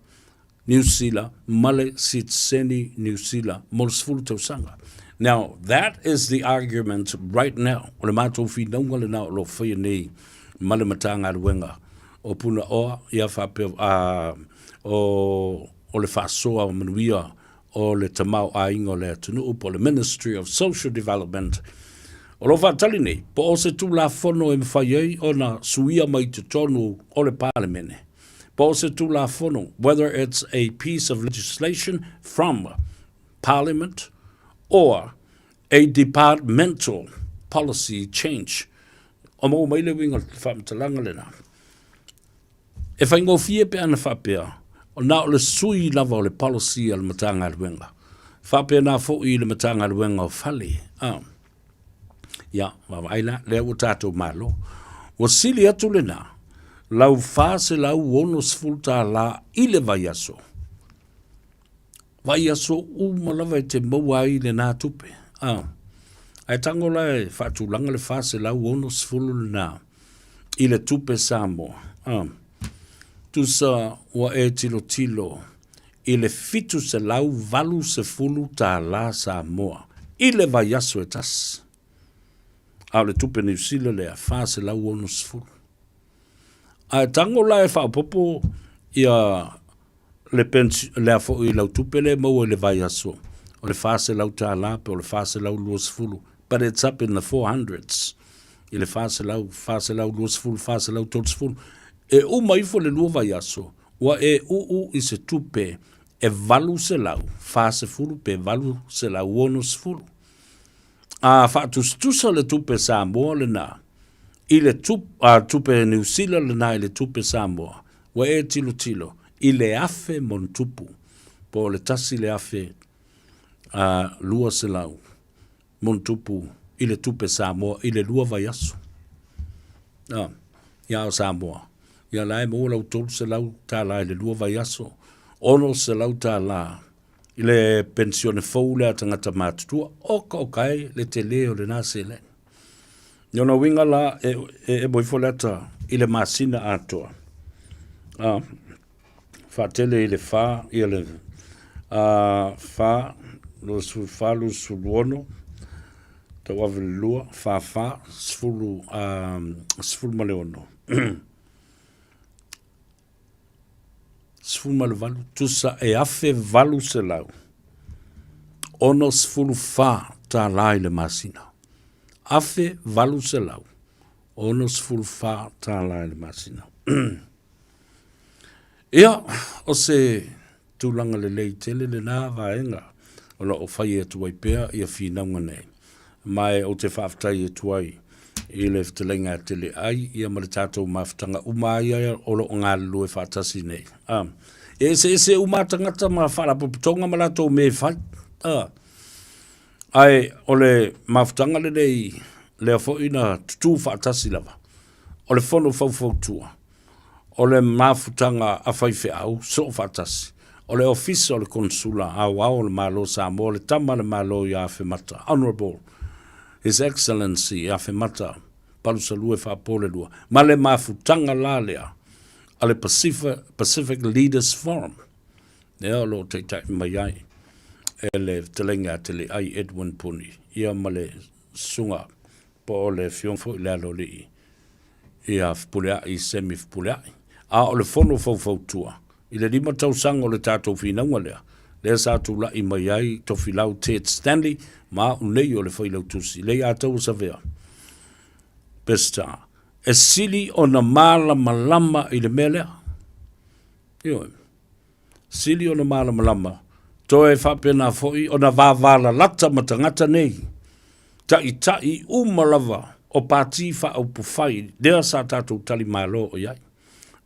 Niu Sila ma le sitiseni Niu Sila mo le 10 tausaga. Now, that is the argument right now. O le matou finauga lena o lo o faia nei ma le Matagaluega o Punaoa ia faapea o, o le faasoa manuia o le tamaoaiga o le atunuu po o le Ministry of Social Development. O lo o faatali nei po o se Tulafono e mafai ai ona suia mai totonu o le Palemene. Po o se Tulafono, whether it's a piece of legislation from Parliament or a departmental policy change. O maua mai le uiga o le faamatalaga lena. E faigofie pe ana faapea, na o le sui lava o le policy a le Matagaluega. Faapena foi i le Matagaluega o Fale. Ah. Ia, vaavaai la, lea ua tatou malo. Ua sili atu lena, lau $460 i le vaiaso. Vaiaso uma lava e te maua ai lena tupe. Ah. Ae tago la e faatulaga le 460 lena i le tupe Samoa. Ah. Tusa ua e tilotilo i le 780 tālā Samoa i le vaiaso e tasi. A o le tupe Niu Sila lea, 460. Ae tago la e faaopoopo ia le pension, lea foi lau tupe lea e maua i le vaiaso, o le $400 pe o le $420, but it's up in the 400s, i le 400, 420, 430. E uma ifo le lua vaiaso, ua e uu i se tupe e 840 pe 860. A faatusatusa le tupe Samoa lena i le tupe, a, tupe Niu Sila lena i le tupe Samoa, ua e tilotilo i le afe monutupu, po o le tasi le afe a, 200 monutupu i le tupe Samoa i le lua vaiaso. A, ia o Samoa, ia la e maua lau 300 tālā i le lua vaiaso, 600 tālā i le penisione fou lea a tagata matutua, oka oka e le tele o lena seleni. I ona uiga la, e, e emo ifo le ata i le masina atoa. A, faatele i le whā, ia le a, whā, 24, 26, tauave le lua, whā whā, sefulu, a, sefulu ma le ono. 18, tusa e 1864 tālā i le masina. 1864 tālā i le masina. Ia, o se tulaga lelei tele lena vaega o lo o fai atu ai pea ia finauga nei. Ma e ou te faafetai atu ai i le fetalaiga a Teleai ia ma le tatou mafutaga uma ai ia o lo o galulue faatasi nei. A, e eseese uma tagata ma faalapotopotoga ma latou mea e fai. A, ae o le mafutaga lenei lea foi na tutū faatasi lava, o le Fono Faufautua o le mafutaga a faifeau soofaatasi, o le Ofisa o le Konesula Aoao o le Malo o Samoa, le Tama a le Malo ia Afemata, Honourable His Excellency Afemata Palusalue Faapolelua, ma le mafutaga la lea a le Pacific Leaders Forum, lea o lo o taitai mai ai e le Fetalaiga a Teleai Edwin Puni, ia ma le Susuga po o le Afioga foi le Aloalii ia Fepuleai Semi Fepuleai. A o le fono faufautua i le lima tausaga o le tatou finauga lea, lea sa tulai mai ai Tofilau Ted Stanley ma au nei o le Failautusi Leiataua Savea Pestar, e sili ona malamalama i le mea lea. Ioe. Sili ona malamalama, toe faapena foi ona vavalalata ma tagata nei, taitai uma lava o Pati Faaupufai lea sa tatou tali malo i ai.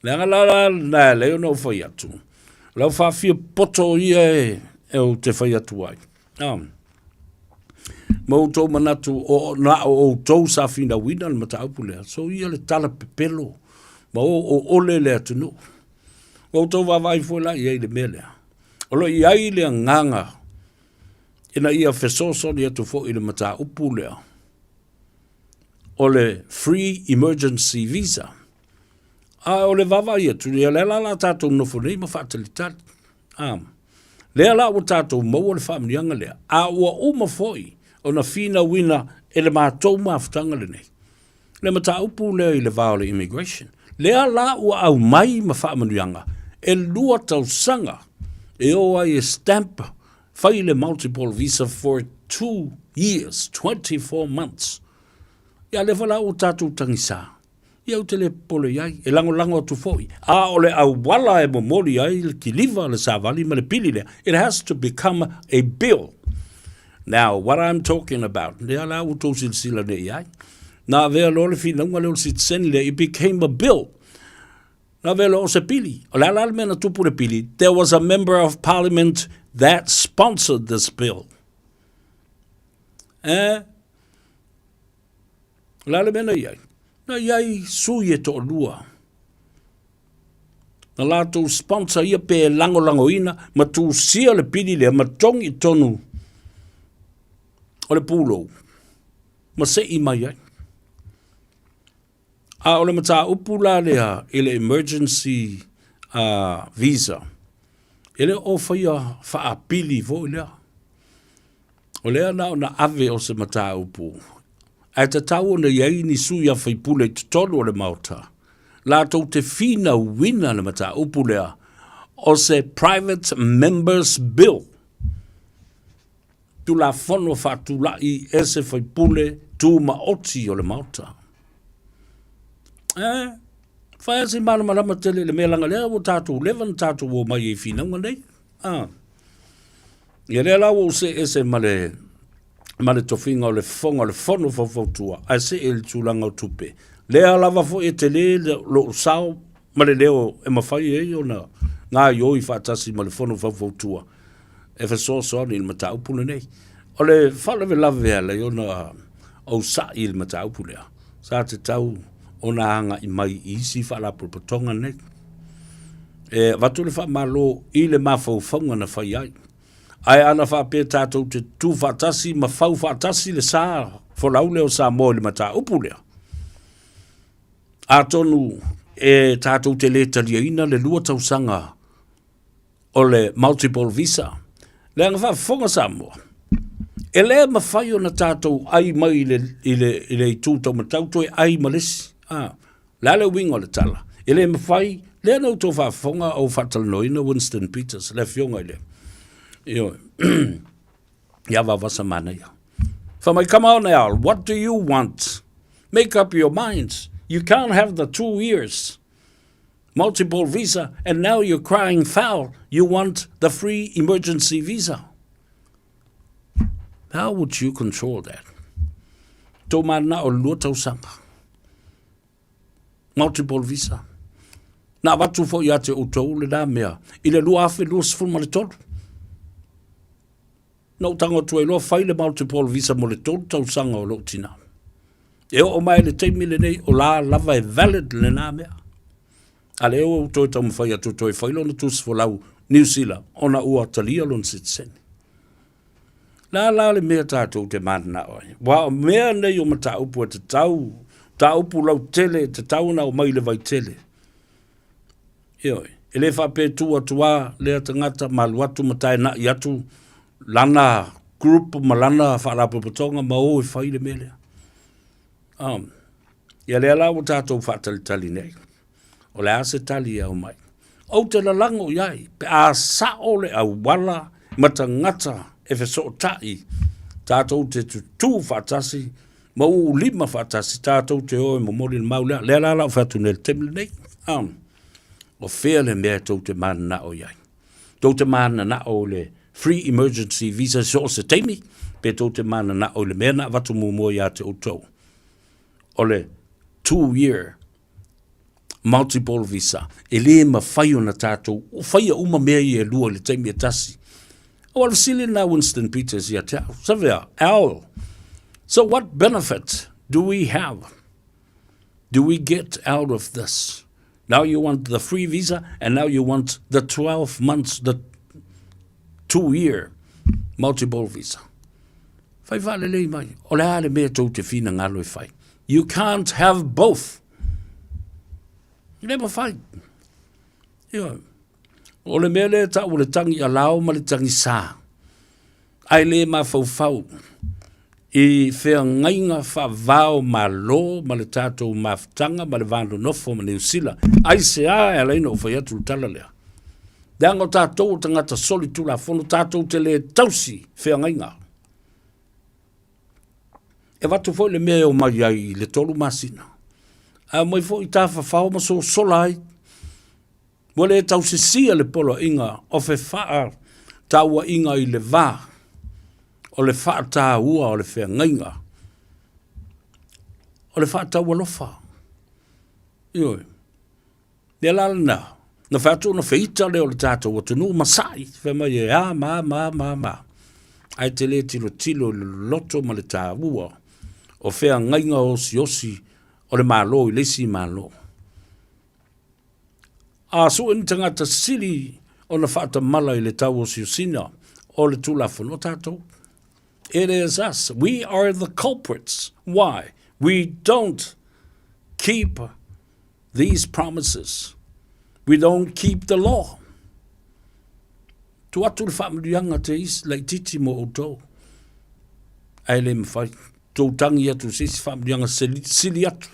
Leaga la la lena e alai ona ou fai atu, lau faafia poto ia e, e ou te fai atu ai. Ah. Ma outou manatu o na o outou sa finauina le mataupu lea. So ia le tala pepelo ma o o ole le atunuu. Ua outou vaavaai foi la i ai i le mea lea. O lo o i ai le agaga ina ia fesoasoani atu foi i le mataupu lea o le free emergency visa. A o le vaavaai atu, ia lea la la tatou nofo nei ma faatalitali. A, lea la ua tatou maua le faamanuiaga lea, a ua uma foi ona finauina e le matou mafutaga lenei le mataupu lea i le va o le immigration. Lea la ua aumai ma faamanuiaga e lua tausaga e o ai e stamp fai le multiple visa for 2 years, 24 months. Ia lea foi la ua tatou tagisa. Ia ou te le popole i ai, e lagolago atu foi. A o le auala e momoli ai le kiliva, le savali ma le pili lea, it has to become a bill. Now, what I'm talking about, lea la ua tou silasila nei i ai, na avea loa le finauga lea o le sitiseni lea, it became a bill. Na avea loa o se pili. O le a la le mea na tupu le pili? There was a member of parliament that sponsored this bill. Eh? O le a le mea na i ai? Na i ai sui e toalua. Na latou sponsor ia pe lagolagoina ma tusia le pili lea ma togi i tonu o le pulou ma se'i mai ai. A o le mataupu la lea i le emergency uh, visa, e le o faia faapili foi lea. O lea na ona ave o se mataupu, ae tatau ona i ai ni sui a faipule i totonu o le Maota, latou te finauina le mataupu lea o se Private Members Bill, Tulafono faatulai e se faipule tumaoti o le Maota. Eh, fai a se malamalama tele i le mea leaga lea ua tatou leva na tatou omai ai i finauga nei. Ah. Ia lea la ua ou see ese ma le ma le tofiga o le fofoga o le fono faufautua ae see i le tulaga o tupe. Lea lava foi e tele lou sao ma le leo e mafai ai ona gaioi faatasi ma le fono faufautua e fesoasoani i le mataupu lenei. O le faalavelave e ala ai ona ou sa'i i le mataupu lea, sa tatau ona agai mai i isi faalapotopotoga nei. E avatu le faamalo i le mafaufauga na fai ai. Ae ana faapea tatou te tutū faatasi ma fau faatasi le sa folau lea o Samoa i le mataupu lea, atonu e tatou te le taliaina le lua tausaga o le multiple visa. Leaga faafofoga Samoa, e le mafai ona tatou ai mai i le, i le, i le itu taumatau toe ai ma le isi. Ah, le a le uiga o le tala? E le mafai, lea na outou faafofoga o faatalanoaina Winston Peters, le afioga i le, ioe, ia Vaovasa Manaia. Fai mai, come on Al, what do you want? Make up your minds. You can't have the two years multiple visa and now you're crying foul. You want the free emergency visa. How would you control that? Tō mana o lua tausaga. Multiple visa. Na avatu foi ia te outou lenā mea i le 2023. Na ou tago atu ai loa fai le multiple visa mo le tolu tausaga o lou tinā. E oo mai i le taimi lenei o la lava e valid lenā mea. A lea ua ou toe taumafai atu toe fai lona tusi folau Niu Sila ona ua talia lona sitiseni. Le a la le mea tatou te mananao ai? Aua o mea nei o mataupu e tatau, mataupu lautele e tatau ona aumai i le vaitele. Ioe, e le faapea e tu atu lava lea tagata ma alu atu ma taenai atu lana group ma lana faalapotopotoga ma o e fai le mea lea. Um, ia lea la ua tatou faatalitali nei. O le a se tali e aumai? Ou te lalago i ai, pe a sao le auala ma tagata e fesootai, tatou te tutū faatasi ma uulima faatasi, tatou te o e momoli le mau lea. Lea la la ou fai atu nei i le taimi lenei. Um, o fea le mea e tou te mananao i ai? Tou te mananao i le free emergency visa so o se taimi, pe tou te mananao i le mea na avatu muamua ia te outou, o le 2 year multiple visa. E le mafai ona tatou faia uma mea ia e lua i le taimi e tasi. Aua o le fesili lena a Winston Peters ia te au. Savea, Al. So what benefit do we have? Do we get out of this? Now you want the free visa and now you want the 12 months, the two-year multiple visa. Fai whaalelei mai, o le a le mea tou te finagalo e fai. You can't have both. Le mawhai. Ioe. O le mea lea e tau o le tangi alao ma le tangi sā. Ae le mafaufau i feagaiga faavao Malo ma le tatou mafutaga ma le va nonofo ma Niu Sila. Aisea e ala ai ona ou fai atu le tala lea? Leaga o tatou o tagata solitulafono, tatou te le tausi feagaiga. E avatu foi le mea e omai ai i le tolu masina, ae omai foi tafafao ma sosola ai. Ua le tausisia le poloaiga o fefaatauaiga i le va o le faataua o le feagaiga o le faataualofa. Ioe. Lea la lena, na fai atu ona feita lea o le tatou atunuu ma sa'i, fai mai e a ma ma ma ma. Ae te le tilotilo i le loloto ma le taua o feagaiga osiosi o le Malo i le isi Malo. A sue ni tagata sili ona faatamala i le tauosiosina o le Tulafono, o tatou. It is us. We are the culprits. Why? We don't keep these promises. We don't keep the law. Tuu atu le faamanuiaga te isi laitiiti mo outou. Ae le mafai. Tou tagi atu i se isi faamanuiaga sili atu.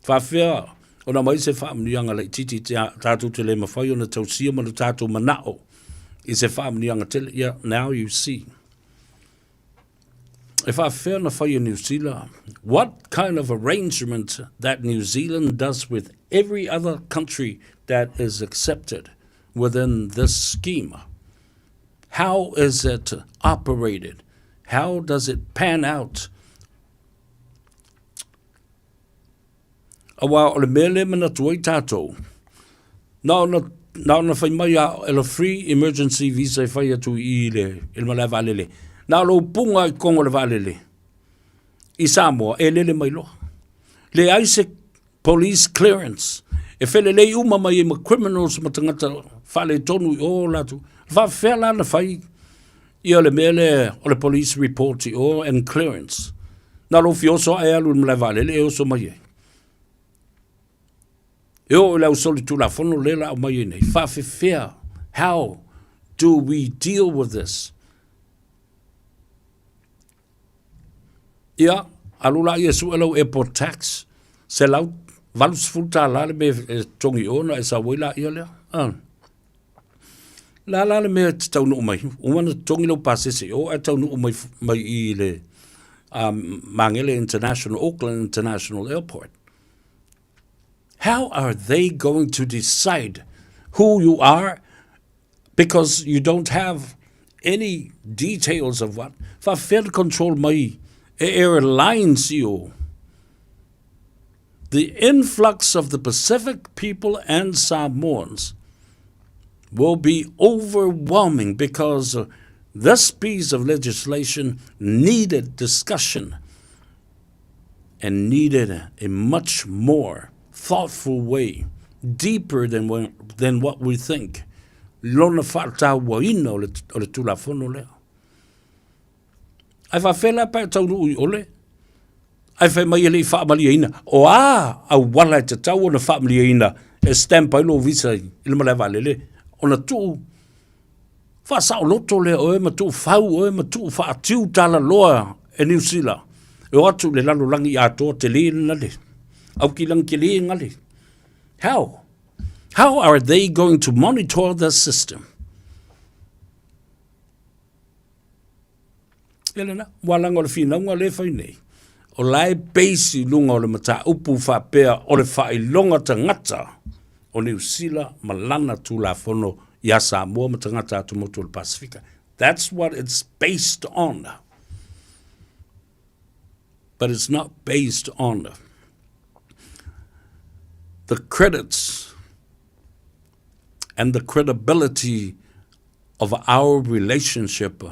Faafefea ona aumai se faamanuiaga laitiiti tatou te le mafai ona tausia ma lo tatou manao i se faamanuiaga tele. Yeah, now you see. E faafefea ona fai e Niu Sila? What kind of arrangement that New Zealand does with every other country that is accepted within this scheme? How is it operated? How does it pan out? Aua o le mea lea e manatu ai tatou, na ona, na ona fai mai a e le free emergency visa e fai atu i i le, i le malae vaalele. Na o lou puga i totonu o le vaalele i Samoa e lele mai loa. Leai se police clearance e felelei uma mai ai ma criminals ma tagata faaletonu i o latou. Faafefea la na fai ia le mea lea o le police report i o and clearance. Na lou fia oso ae alu i le malae vaalele e oso mai ai. E oo i le au solitulafono lea la aumai ai nei. Faafefea, how do we deal with this? Ia, alu lea e sue lau airport tax, $180 le mea e totogi i o ona e sau ai laia lea. Ah. La la le mea e te taunuu mai, uma ona totogi lau pasese i o ae taunuu mai, mai i le um, Magele International, Auckland International Airport. How are they going to decide who you are because you don't have any details of what? Faafefea le control mai e airlines i o. The influx of the Pacific people and Samoans will be overwhelming because this piece of legislation needed discussion and needed a much more thoughtful way, deeper than, when, than what we think. Lona faatauaina o le, o le Tulafono lea. Ae faafefea la pe a taunuu i ole? Ae fai mai e le i faamalieina. O a auala e tatau ona faamalieina e stamp ai lou visa i le malae vaalele ona tuu faasaoloto lea oe ma tuu fau oe ma tuu faatiu talaloa e Niu Sila e o atu i le lalolagi atoa tele gale. Aukilagi tele gale. How? How are they going to monitor the system? Ia lena, ua laga o le finauga lea e fai nei, o la e base i luga o le mataupu faapea o le faailoga tagata o Niu Sila ma lana Tulafono iā Samoa ma tagata atumotu o le Pasefika. That's what it's based on. But it's not based on the credits and the credibility of our relationship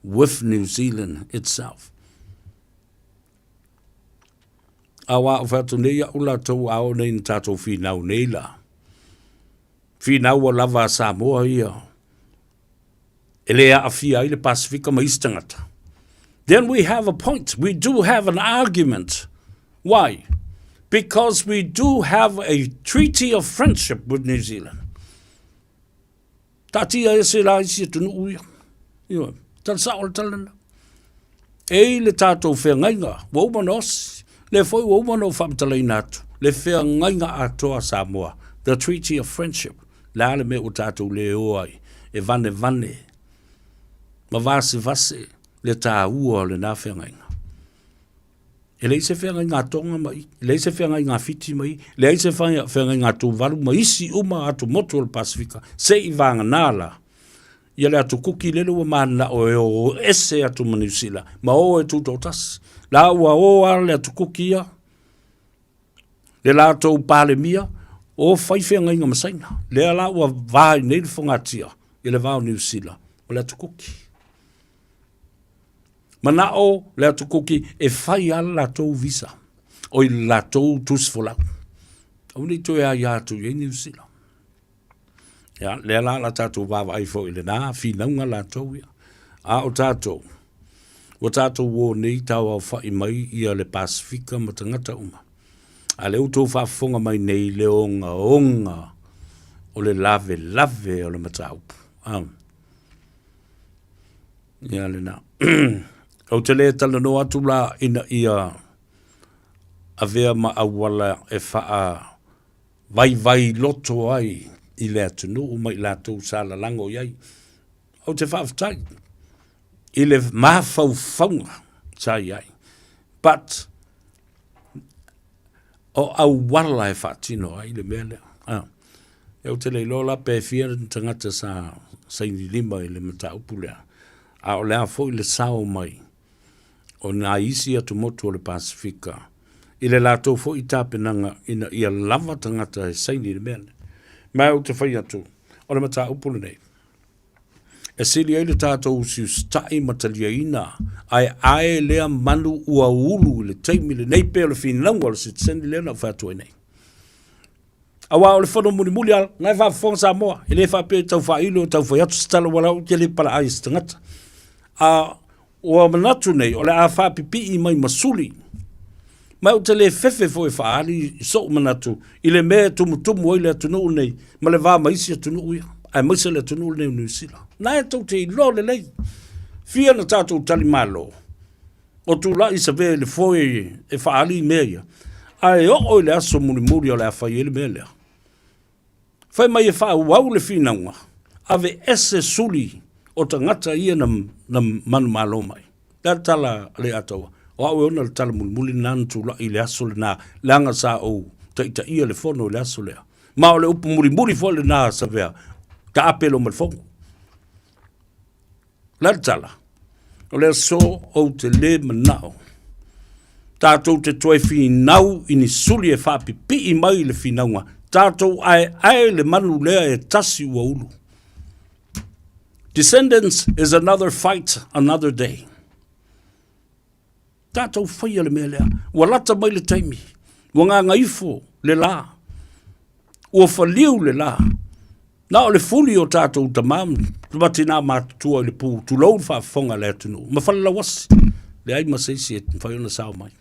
with New Zealand itself. Aua o fai atu nei au latou a oo nei ina tatou finau nei la. Finaua lava a Samoa ia e le aafia ai le Pasifika ma isi tagata. Then we have a point. We do have an argument. Why? Because we do have a treaty of friendship with New Zealand. Taatia ese la isi atunuu ia. Ioe, tala sao le tala lena. E i le tātou feagaiga, ua uma ona osi, lea foi ua uma ona ou faamatalaina atu, le feagaiga atoa a Samoa, the Treaty of Friendship, le a le mea ua tātou le o ai, e vanevane ma vasevase le tāua o lena feagaiga. E leai se feagaiga a Tonga ma i, e leai se feagaiga a Fiti ma i, leai se feagaiga a Tuvalu ma isi uma atumotu o le Pasifika, se i vagana la ia le atu Kuki lele ua mananao e o ese atu ma Niu Sila ma o e tutoatasi. La ua o a le atu Kuki ia, le latou Palemia, o fai feagaiga ma Saina. Lea la ua va ai nei le fogatia i le va o Niu Sila ma le atu Kuki. Manao le atu Kuki e fai a le latou visa, o i le latou tusi folau. Aua ne i toe aia atu i ai Niu Sila. Ia, lea la la tatou vaavaai foi i lena finauga latou ia. A o tatou, ua tatou o nei tauaofa'i mai ia le Pasifika ma tagata uma. A lea ua outou faafofoga mai nei i le ogaoga o le lavelave o le mataupu. Ah. Ia lena. Ou te le talanoa atu la ina ia avea ma auala e faa vaivai loto ai i le atunuu ma i latou sa lalago i ai. Ou te faafetai i le mafaufauga sa i ai. But, o auala e faatino ai le mea lea. Ah. Ou te le iloa la pe fia ni tagata sa saini lima i le mataupu lea, a o le a foi le sao mai o nā isi atumotu o le Pasifika i le latou foi tapenaga ina ia lava tagata e saini i le mea lea. Ma ou te fai atu, o le mataupu lenei, e sili ai le tatou usiusita'i ma taliaina ae ae lea manu ua ulu i le taimi lenei pei o le finauga o le sitiseni lea na ou fai atu ai nei. Aua o le fono mulimuli lava, na e faafofoga Samoa, e le faapea e tau faailo, tau fai atu se tala ua lau te le palaai e se tagata. A ua manatu nei, o le a faapipii mai ma suli. Ma ou te le fefe foi e faaali i sou manatu i le mea e tumutumu ai le atunuu nei ma le va ma isi atunuu ia, aemaise le atunuu lenei o Niu Sila. Na e tou te iloa lelei, fia na tatou talimalo, O tulai savea i le foe e faaali i mea ia, ae oo i le aso mulimuli o le a fai ai le mea lea. Fai mai e faaauau le finauga, ave ese suli o tagata ia na, na manumalo mai. Le a le tala a Leiataua? O au e ona le tala mulimuli lena na tulai i le aso lena, leaga sa ou taitaia le fono i le aso lea. Ma o le upu mulimuli foi lena a Savea, taape lo ma le fono. O le a le tala? O le aso ou te lē manao tatou te toe finau i ni suli e faapipii mai i le finauga, tatou aeae le manu lea e tasi ua ulu. Descendants is another fight another day. Tatou faia le mea lea. Ua lata mai le taimi, ua gagaifo le lā, ua faliu le lā. Na o le fuli o tatou tama ma tinā matutua i le pū, tulou le faafofoga a le atunuu, ma falelauasi, leai ma se isi e mafai ona sao mai.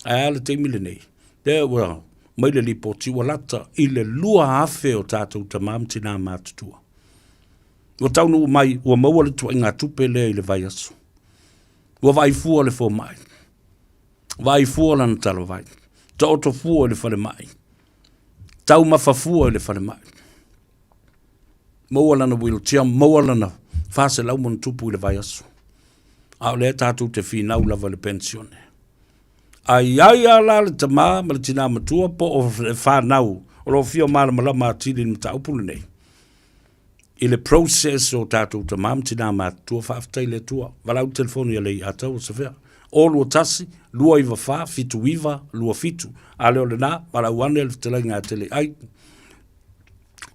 Ae a le taimi lenei? Lea ua mai le lipoti ua lata i le 2,000 o tatou tama ma tinā matutua. Ua taunuu mai, ua maua le tuaiga tupe lea i le vaiaso. Ua vaai fua le fomai. Vaai fua lana talavai. Taoto fua i le falemai. Taumafa fua i le falemai. Maua lana wheelchair, maua lana 400 ma ona tupu i le vaiaso. A o lea tatou te finau lava i le penisione. A i ai lava la le tama ma le tinā matua po o le fanau o lo o fia malamalama atili i le mataupu lenei, i le process o tatou tama ma tina matutua, faafetai i le Atua. Valaau le telefoni a Leiataua Safea, 021 294 7927. A le o lena, valaau ane le fetalaiga ia Teleiai,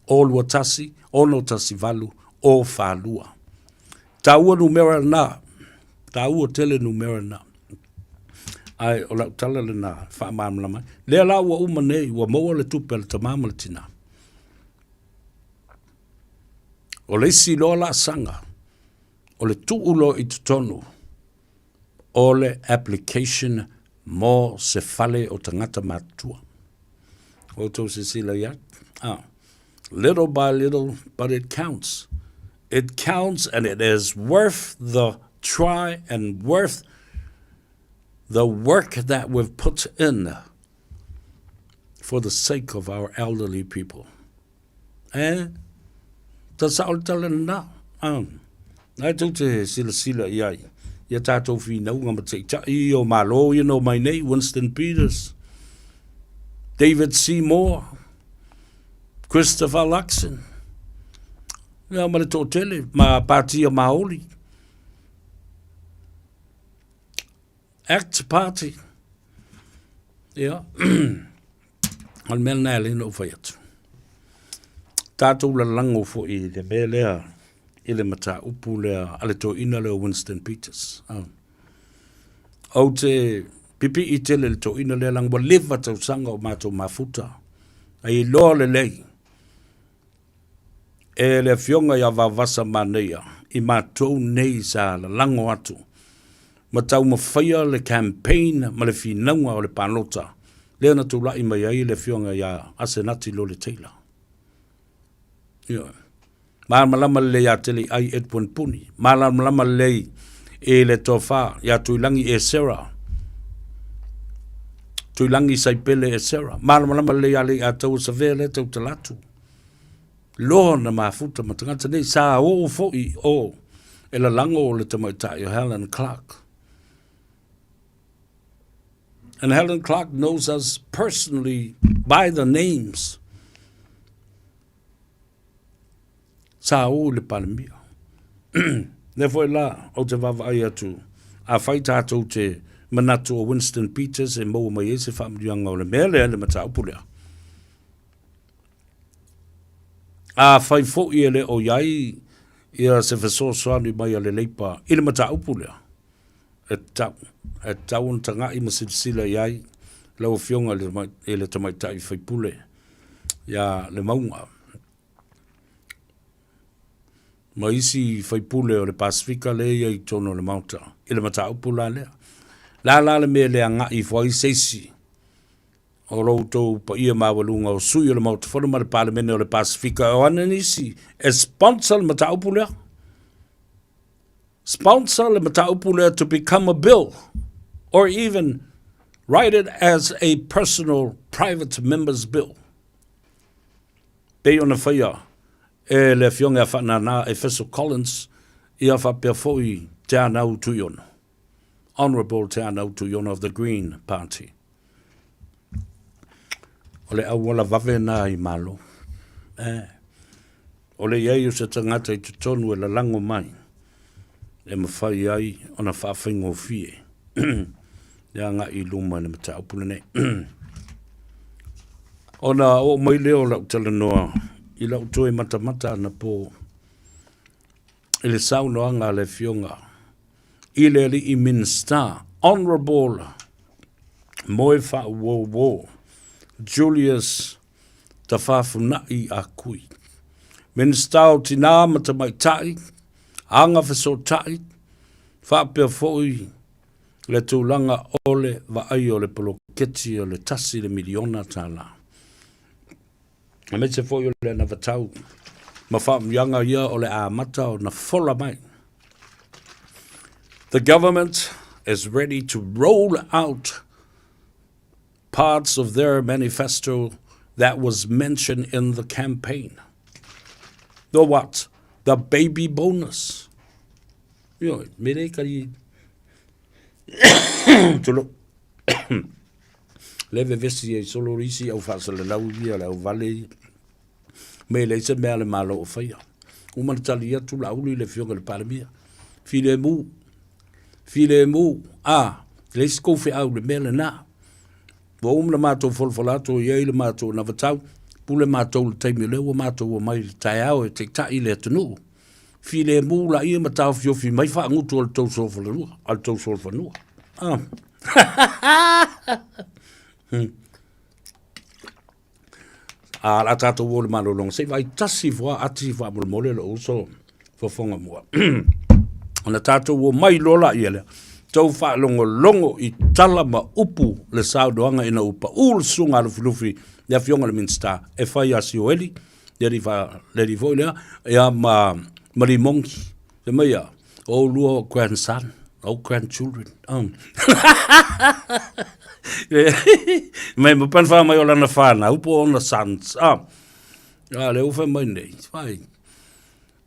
021 618 042. Taua numera lena, taua tele numera lena. Ae o lau tala lena e faamalamalama ai. Lea la ua uma nei, ua maua le tupe a le tama ma le tina. O le isi loa laasaga, o le tuu loa i totonu o le application mo se fale o tagata matutua. Ua outou silasila i ai? Ah. Little by little, but it counts. It counts and it is worth the try and worth the work that we've put in for the sake of our elderly people. Eh, ta sao le tala lena. Ah, nai tou te silasila i ai. Ia tātou whinauga ma taitai o Malo ia no mai nei, Winston Peters, David Seymour, Christopher Luxon, ia ma le toatele, ma Pātia Māori. Act Party. Ia. O le mea lena e ala ai ona ou fai atu. Tatou lalago foi i le mea lea i le mataupu lea a le toeaina lea o Winston Peters. Ah. Ou te pipii tele i le toeaina lea leaga ua leva tausaga o matou mafuta. Ai iloa lelei e le Afioga ia Vaovasa Manaia i matou nei sa lalago atu ma taumafaia le campaign ma le finauga o le palota lea na tulai mai ai le Afioga ia Asenati Lole Taylor. Ioe. Malamalama lelei ia Teleiai Edwin Puni, malamalama lelei i le tofa ia Tuilagi Esera, Tuilagi Saipele Esera, malamalama lelei ia Leiataua Savea lea tautala atu. Loa na mafuta ma tagata nei, sa oo foi o e lalago o le tamaitai o Helen Clark. And Helen Clark knows us personally by the names. Sa o le Palemia. Lea foi la, ou te vaavaai atu, afai tatou te manatu o Winston Peters e maua mai ai se faamanuiaga o le mea lea, le mataupu lea. Afai foi e le o i ai ia se fesoasoani mai a le Leipa i le mataupu lea, e tatau, e tatau ona tagai ma silasila i ai lau Afioga i le Tamaitai Sui Usufono ia Lemauga ma isi sui usufono o le Pasefika lea e i ai i totonu o le Maota i le mataupu la lea. O le a la le mea e le agai ifo ai se isi o lo outou paia maualuga o sui o le Maota Fono ma le Palemene o le Pasefika o ana nisi e sponsor le mataupu lea. Sponsor le mataupu lea to become a bill or even write it as a personal private member's bill. Pei ona faia e le Afioga ia Faanana Efeso Collins ia faapea foi Te Anau Tuiono. Honourable Te Anau Tuiono of the Green Party. O le auala vave na i Malo. Eh. O le i ai o se tagata i totonu e lalago mai e mafai ai ona faafaigofie le agai i luma i le mataupu lenei. Ona oo mai lea o lau talanoa i lau toe matamata anapo i le saunoaga a le Afioga i le Alii Minisita, Honourable Moefaauouo Julius Tafafunai Akui, Minisita o Tinā ma Tamaitai, Aga Fesootai, faapea foi le tulaga o le vaai o le poloketi o le $1 miliona. Aemaise foi o le anavatau ma faamanuiaga ia o le amata ona fola mai. The government is ready to roll out parts of their manifesto that was mentioned in the campaign. The what? The baby bonus. Ioe, me rei kari Tulou. Le vevesi ai solo isi au faasalalau ia le au vale ia. Me leai se mea a le Malo o faia. Uma na tali atu Laauli i le Afioga i le Palemia. Filemu, filemu, a, leai se tou feau i le mea lena. Ua uma na matou folafola atu o i ai le matou anavatau, pule matou i le taimi o lea ua matou omai i le taeao e taitai le atunuu. Filemu laia ma taofiofi mai faagutu o le tou solofanua, a le tou solofanua. Ah. A la tātou o le malolonga, se i vai tasi fua ati faamolemole lou uso fofoga mua. Ona tātou o mai loa la ia lea, tou faalogologo i tala ma upu le saunoaga ina ua pau le susuga a Lufilufi le afioga i le Minisita e fai ia Sioeli, le alii fa, le alii foi lea, ia ma, ma Limogi. Fai mai ia, o oulua o grandson, o grandchildren. Oh. Mai ma pan wha mai o lana whanau po ona sons. Ah. A le ua fai mai nei, fai.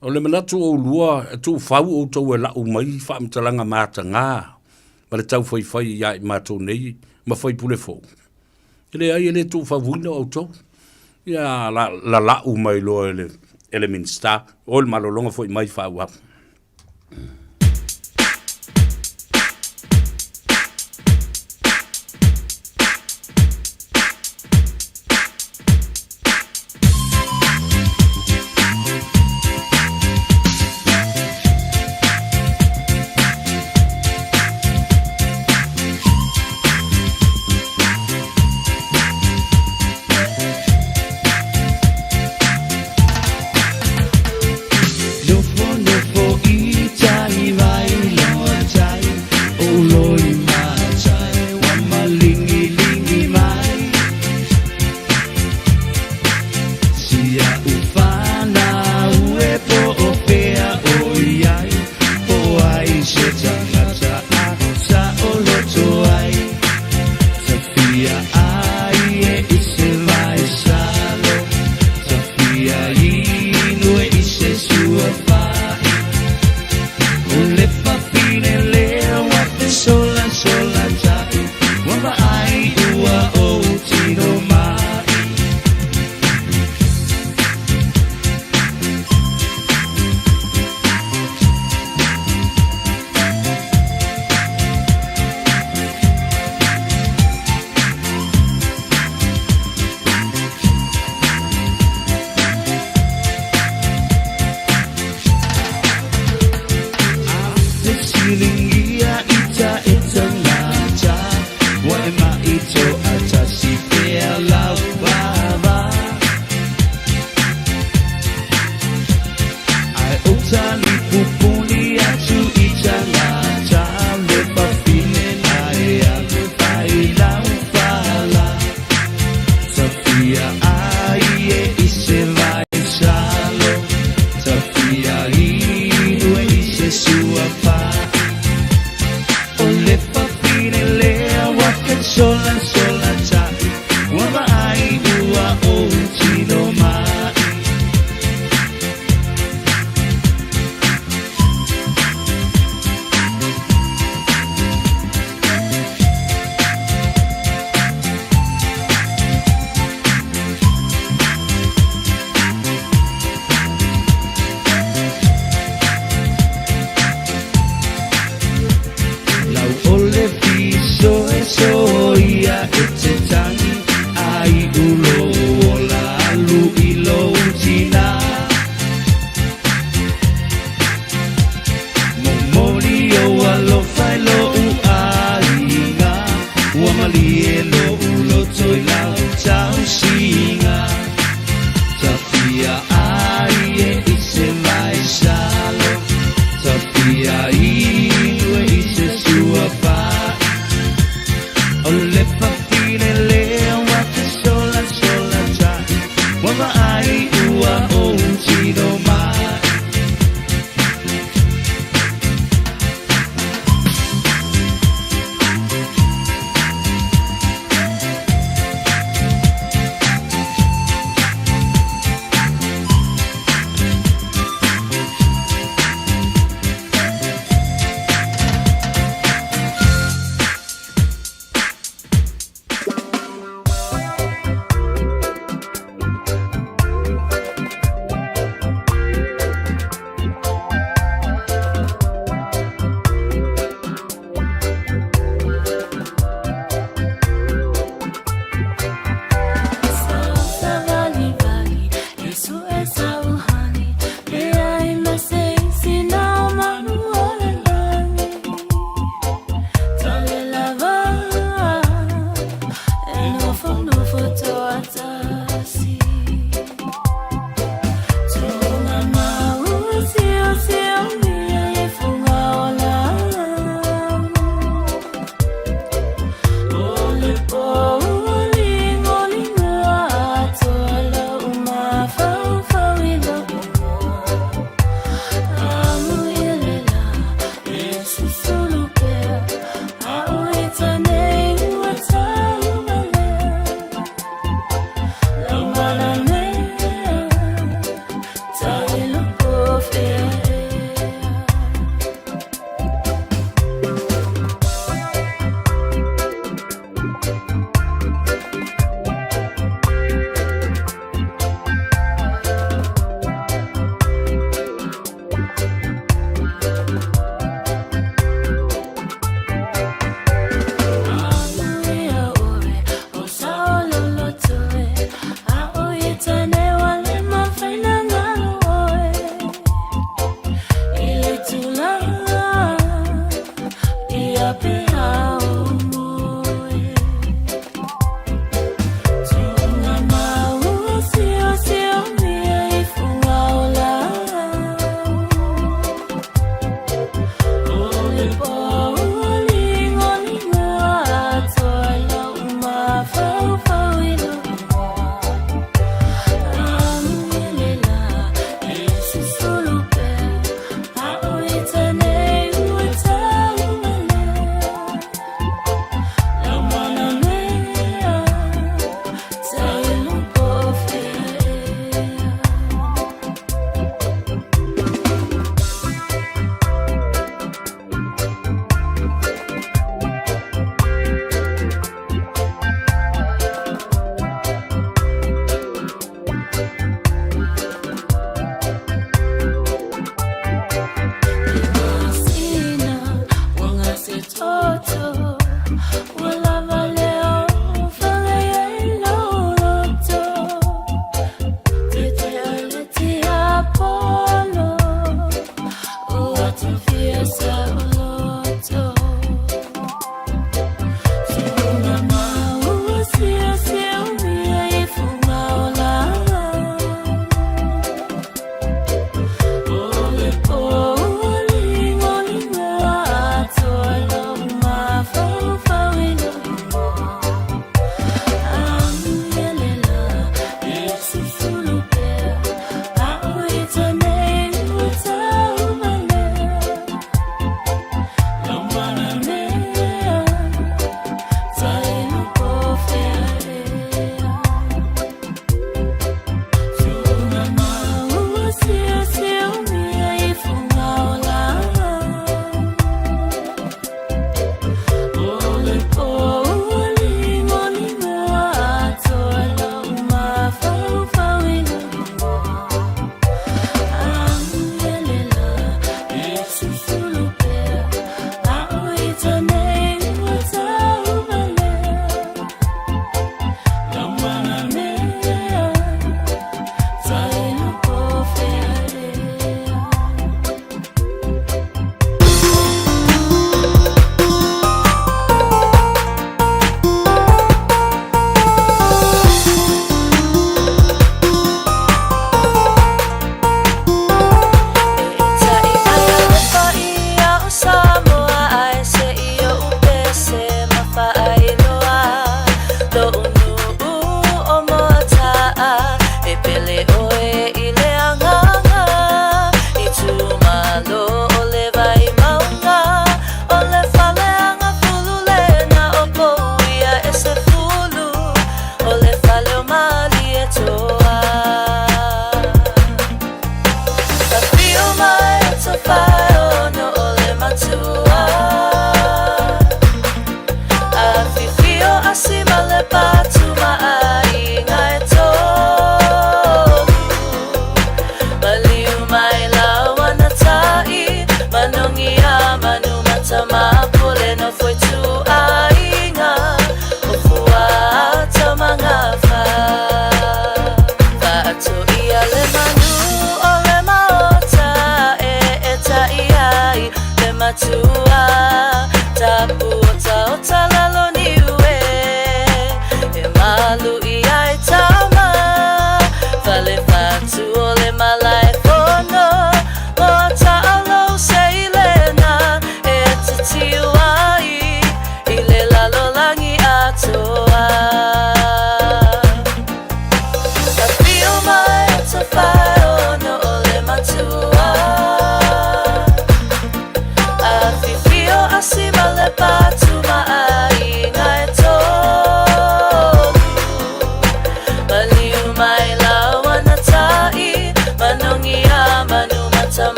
O le manatu o oulua e tuufau outou e lau mai faamatalaga mataga ma le taufaifai ia i matou nei ma faipule fou. E leai e le tuufauina outou. Ia la, lalau mai loa e le, e le Minista, o le malologa foi mai faaauau.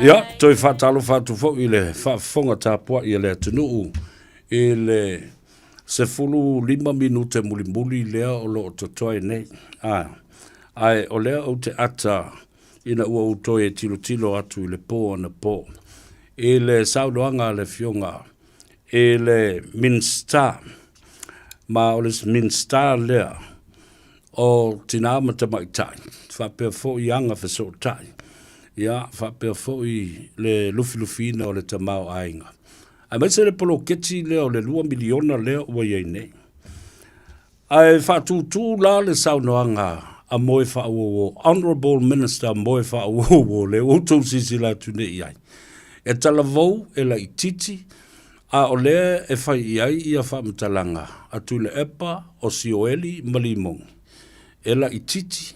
Ia, toe faatalofa atu foi i le faafofoga tapuai a le atunuu i le 15 minute mulimuli lea o lo o totoe nei. A, ae o lea ou te ata ina ua ou toe tilotilo atu i le po anapo i le saunoaga a le Afioga i le Minisita, ma o le Minisita lea o Tinā ma Tamaitai, faapea foi Aga Fesootai, ia, faapea foi le lufilufiina o le tamaoaiga, aemaise le poloketi lea o le $2 miliona lea ua i ai nei. Ae faatūtū la le saunoaga a Moefaauouo, Honourable Minister Moefaauouo, lea ua outou silasila atu nei i ai. E talavou, e laitiiti, a o lea e fai i ai ia faamatalaga a Tuilaepa, o Sioeli ma Limogi. E laitiiti,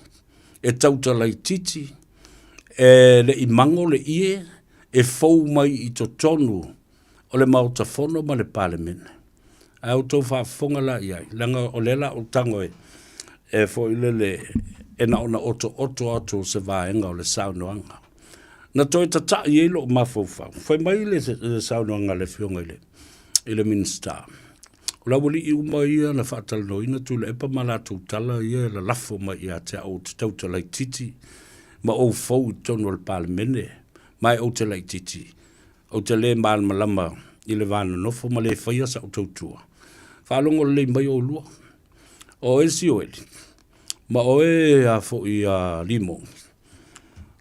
e tauta laitiiti, e le i mago le ie, e fou mai i totonu o le Maota Fono ma le Palemene. Ae outou faafofoga la i ai, leaga o lea la ou tago e, e foi lele, e na ona otooto atu o se vaega o le saunoaga. Na toe tata'i ai lo'u mafaufau, fai mai le, le saunoaga a le Afioga i le, i le Minisita, o le auali'i uma ia na faatalanoaina Tuilaepa ma latou tala ia e lalafo mai ia te au ou te tautala laitiiti ma ou fou i totonu o le Palemene, ma e ou te laitiiti, ou te le malamalama i le va nonofo ma le faia sa'u tautua. Faalogo lelei mai oulua. O oe Sioeli, ma oe a foi a Limo,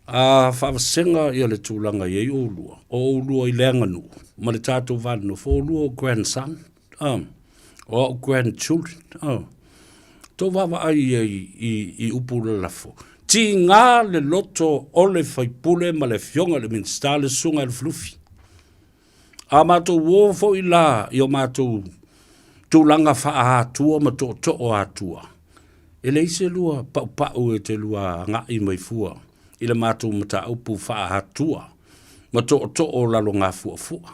a faavasega ia le tulaga i ai oulua, o oulua i le aganuu ma le tatou va nonofo, o oulua o grandson, o au grandchildren, tou vaavaai i ai i, i upu lalafo. Tiga le loto o le faipule ma le afioga i le Minisita le Susuga i Lufilufi. A matou uo foi la i o matou tulaga faa-Atua ma tootoo Atua, e leai se lua paupau e te lua agai mai fua i le matou mataupu faa-Atua ma tootoo lalogafuafua.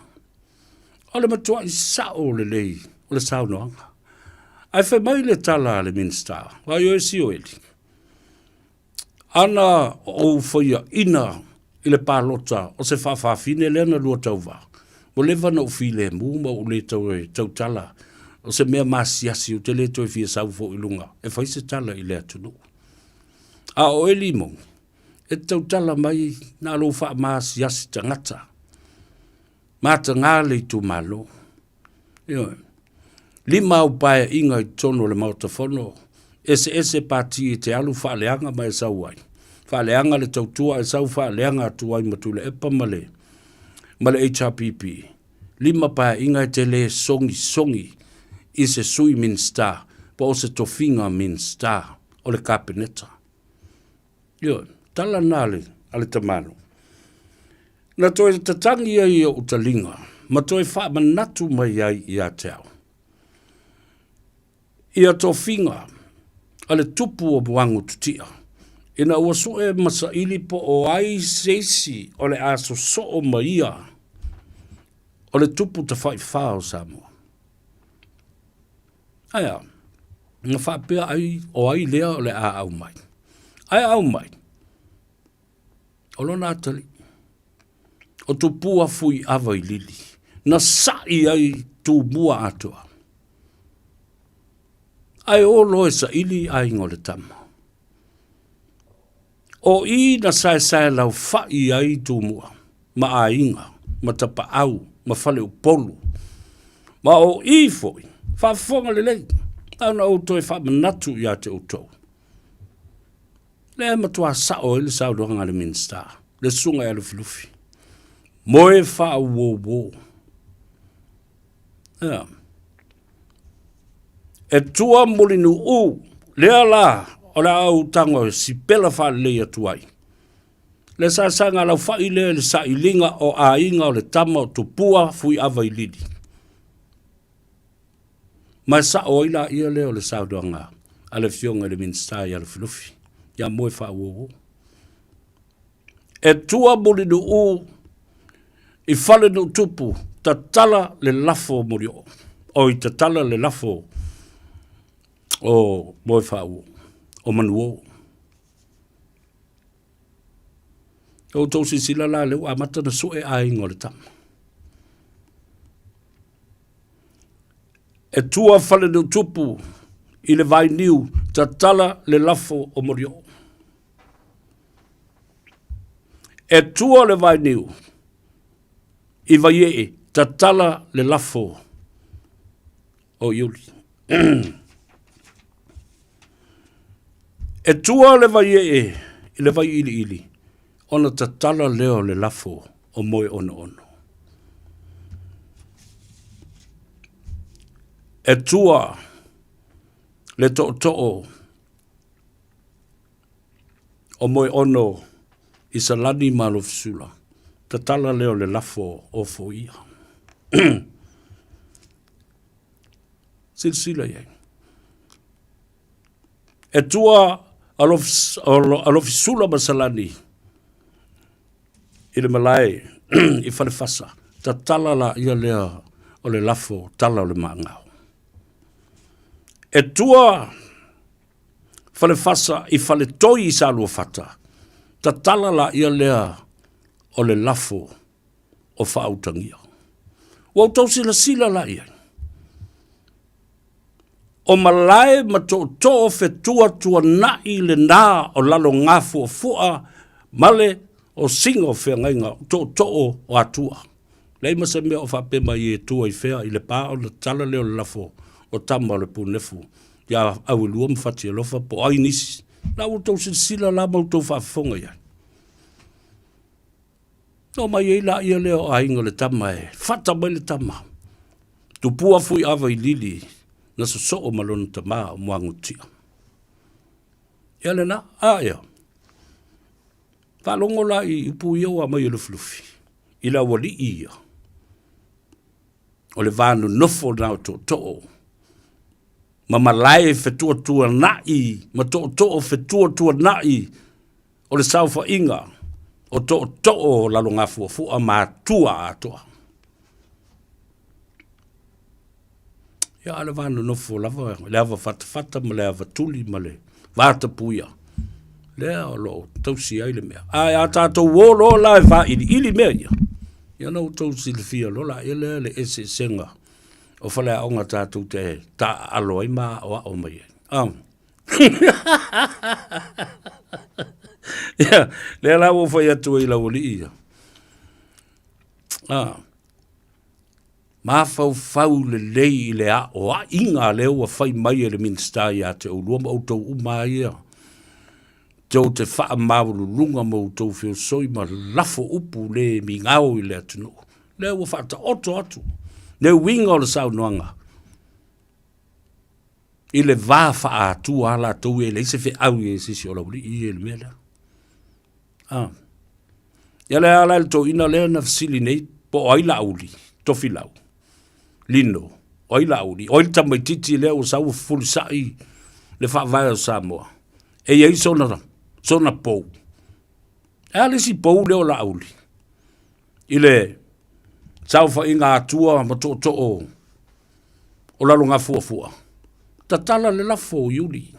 O le matuai sao lelei o le saunoaga. Ae fai mai le tala a le Minisita, Vaai oe Sioeli, Ana ou faiaina i le palota o se faafafine lea na lua tauva, ua leva ona ou filemu ma ou le toe tautala o se mea masiasi ou te le toe fia sau foi i luga e fai se tala i le atunuu. A o oe Limoni, e te tautala mai na o lou faamasiasi tagata, mataga le itumalo. Ioe. Lima au paeaiga i totonu o le Maota Fono, eseese pati e te alu faaleaga ma e sau ai. Faaleaga le tautua e sau faaleaga atu ai ma Tuilaepa ma le, ma le HRPP. Lima paeaiga e te le sogisogi i se sui Minisita po o se tofiga Minisita o le Kapeneta. Ioe, tala na a le, a le tamalo. Na toe tatagi ai i ou taliga ma toe faamanatu mai ai ia te au. Ia tofiga a le tupu o Muagututia, ina ua sue ma saili po o ai se isi o le a sosoo ma ia o le tupu tafaifa o Samoa. Ae a? Na faapea ai o ai lea o le a aumai. Ae aumai, o lona atalii, o Tupua Fuiava i Lili, na sa'i ai Tumua atoa. Ae o loa e saili aiga o le tama. O i na saesaelaufa'i ai Tumua ma aiga ma tapaau ma faleupolu. Ma o i foi, faafofoga lelei, na ona ou toe faamanatu ia te outou. Lea e matua sa'o ai le saunoaga a le Minisita, le Susuga ia Lufilufi. Moe faauouo. Ea. E tua Mulinuu, lea la o le a ou tago e sipela faalelei atu ai. Le sasaga laufa'i lea i le sailiga o aiga o le tama o Tupua Fuiava i Lili. Ma e sa'o ai laia lea o le saunoaga a le Afioga i le Minisita ia Lufilufi, ia moe faauouo. E tua Mulinuu i Falenuutupu, tatala le lafo o Molioo, oi tatala le lafo o Moefaauo, o Manuo. O outou silasila la lea ua amata ona sue aiga o le tama. E tua Falenuutupu i le vainiu, tatala le lafo o Molioo. E tua le vainiu i Vaiee, tatala le lafo o Iuli. E tua le Vaiee i le Vaiiliili, ona tatala lea o le lafo o Moeonoono. E tua le tootoo o Moeono i Salani ma Alofisula, tatala lea o le lafo o Foia. Silasila i ai. E tua Alofisula ma Salani i le malae i Falefasa, tatala laia lea o le lafo tala o le maagao. E tua. Falefasa i Faletoi i Saluafata, tatala laia lea o le lafo o faautagia. Ua outou silasila la i ai. O malae ma tootoo fetuatuanai lena o Lalogafuafua ma le o Siga o Feagaiga o tootoo o Atua. Leai ma se mea o faapea mai e tua i fea i Lepa ona tatala lea o le lafo o tama o le Punefu ia Auelua ma Fatialofa po o ai nisi. La ua outou silasila la ma outou faafofoga i ai. Na omai ai laia lea o aiga o le tama e fata mai le tama. Tupua Fuiava i Lili na sosoo ma lona tama o Muagututia. Ia lena, a ea. Faalogo la i upu ia ua aumai e Lufilufi, i le aualii ia. O le va nonofo lena o tootoo ma malae fetuatuanai ma tootoo fetuatuanai o le saofaiga o tootoo o Lalogafuafua ma Atua atoa. Ia, a o le va nonofo lava, le ava fatafata ma le ava tuli ma le vatapuia, lea o lo o tausi ai le mea. Ae a tatou o loa la e vailiili mea ia, ia ona outou silafia loa laia lea le eseesega o faleaoga tatou te taaalo ai ma aoao mai ai. Ah. Ia, lea la ua ou fai atu ai i lau alii ia. Ah. Mafaufau lelei i le aoaiga lea ua fai mai e le Minisita ia te oulua ma outou uma lava ia tou te faamaualuluga ma outou feosoi ma lafo upu le migao i le atunuu. Lea ua faataoto atu le uiga o le saunoaga i le va faa-Atua lava latou ia e leai se feau i se isi o laualii ia i le mea lea. Ah. Ia le ala le toeaina lea na fesili nei po o ai Laauli, Tofilau, Lino, o ai Laauli, o ai le tamaitiiti lea ua sau ua fefulisai le faavae o Samoa. E i ai sona, sona pou. E a le isi pou lea o Laauli i le saofaiga a Atua ma tootoo o Lalogafuafua. Tatala le lafo o Iuli.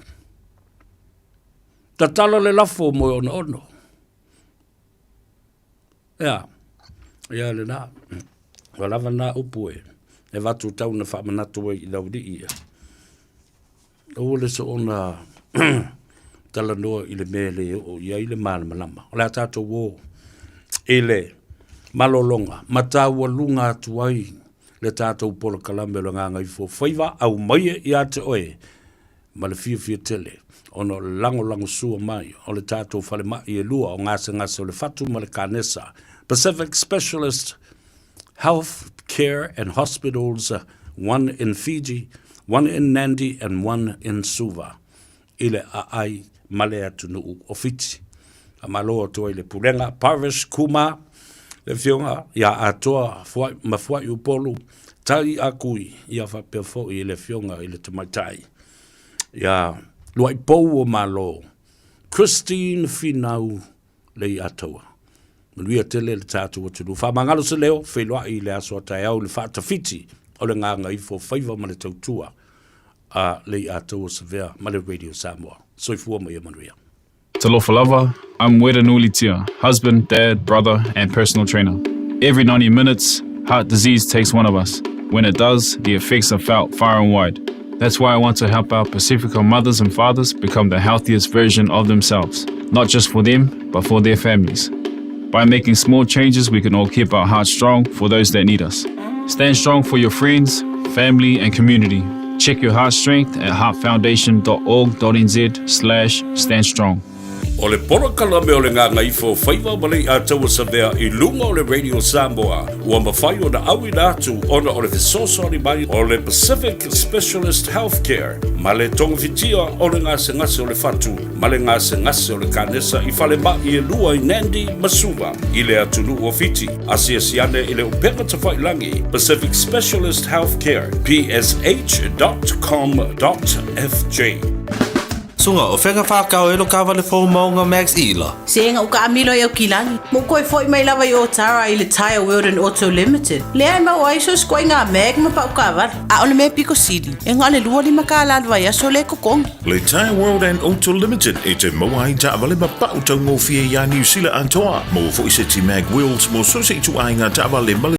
Tatala le lafo mo e onono. Ea, ia lena. Ua lava na upu e, e avatu tau na faamanatu ai i lau alii ia. Aua le soona talanoa i le mea e le oo i ai le malamalama. O le a tatou o i le malologa ma taualuga atu ai le tatou polokalame o le Gagaifofaiva, aumaia ia te oe ma le fiafia tele ona o le lagolagosua mai o le tatou falemai e lua o gasegase o le fatu ma le kanesa, Pacific Specialist Health Care and Hospitals, one in Fiji, one in Nandi and one in Suva, i le aai ma le atunuu o Fiti. Faamalo atu ai le Pulega, Parvish Kumar, le Afioga ia Atoa Fuai, ma Fuai Upolu, Tai a Kui, ia faapea foi i le Afioga i le Tamaitai ia Luaipou o Malo, Christine Finau Leiataua. Manuia tele le tatou atunuu. Faamagalo se leo, feiloai i le aso a taeao i le faatafiti o le gagaifo faiva ma le tautua a Leiataua Savea ma le Radio Samoa. Soifua ma ia manuia. Talofa lava, I'm Wera Nulitia, husband, dad, brother, and personal trainer. Every 90 minutes, heart disease takes one of us. When it does, the effects are felt far and wide. That's why I want to help our Pacifica mothers and fathers become the healthiest version of themselves, not just for them, but for their families. By making small changes, we can all keep our hearts strong for those that need us. Stand strong for your friends, family, and community. Check your heart strength at heartfoundation.org.nz slash stand strong. O le polokalame o le Gagaifo Faiva ma Leiataua Savea i luga o le Radio Samoa ua mafai ona auina atu ona o le fesoasoani mai o le Pacific Specialist Healthcare ma le togafitia o le gasegase o le fatu ma le gasegase o le kanesa i falemai e lua i Nandi ma Suva i le atunuu o Fiti. Asiasi ane i le upega tafailangi Pacific Specialist Healthcare, psh.com.fj. Suga o fega whākau e lo kawale fou maunga Max Ila. Se ega ou kaamilo i Aukilani, ma ou toe foi mai lava i Otara i le Tyre World and Auto Limited, lea e maua ai so o se ituaiga mag ma pau taavale. A o le mea pito sili, e na o le 25 kālā le vaiaso lea e totogi. Le Tyre World and Auto Limited e te maua ai taavale ma pau taugofie iā Niu Sila atoa. Maua foi seti mag wheels mo so o se ituaiga taavale ma le.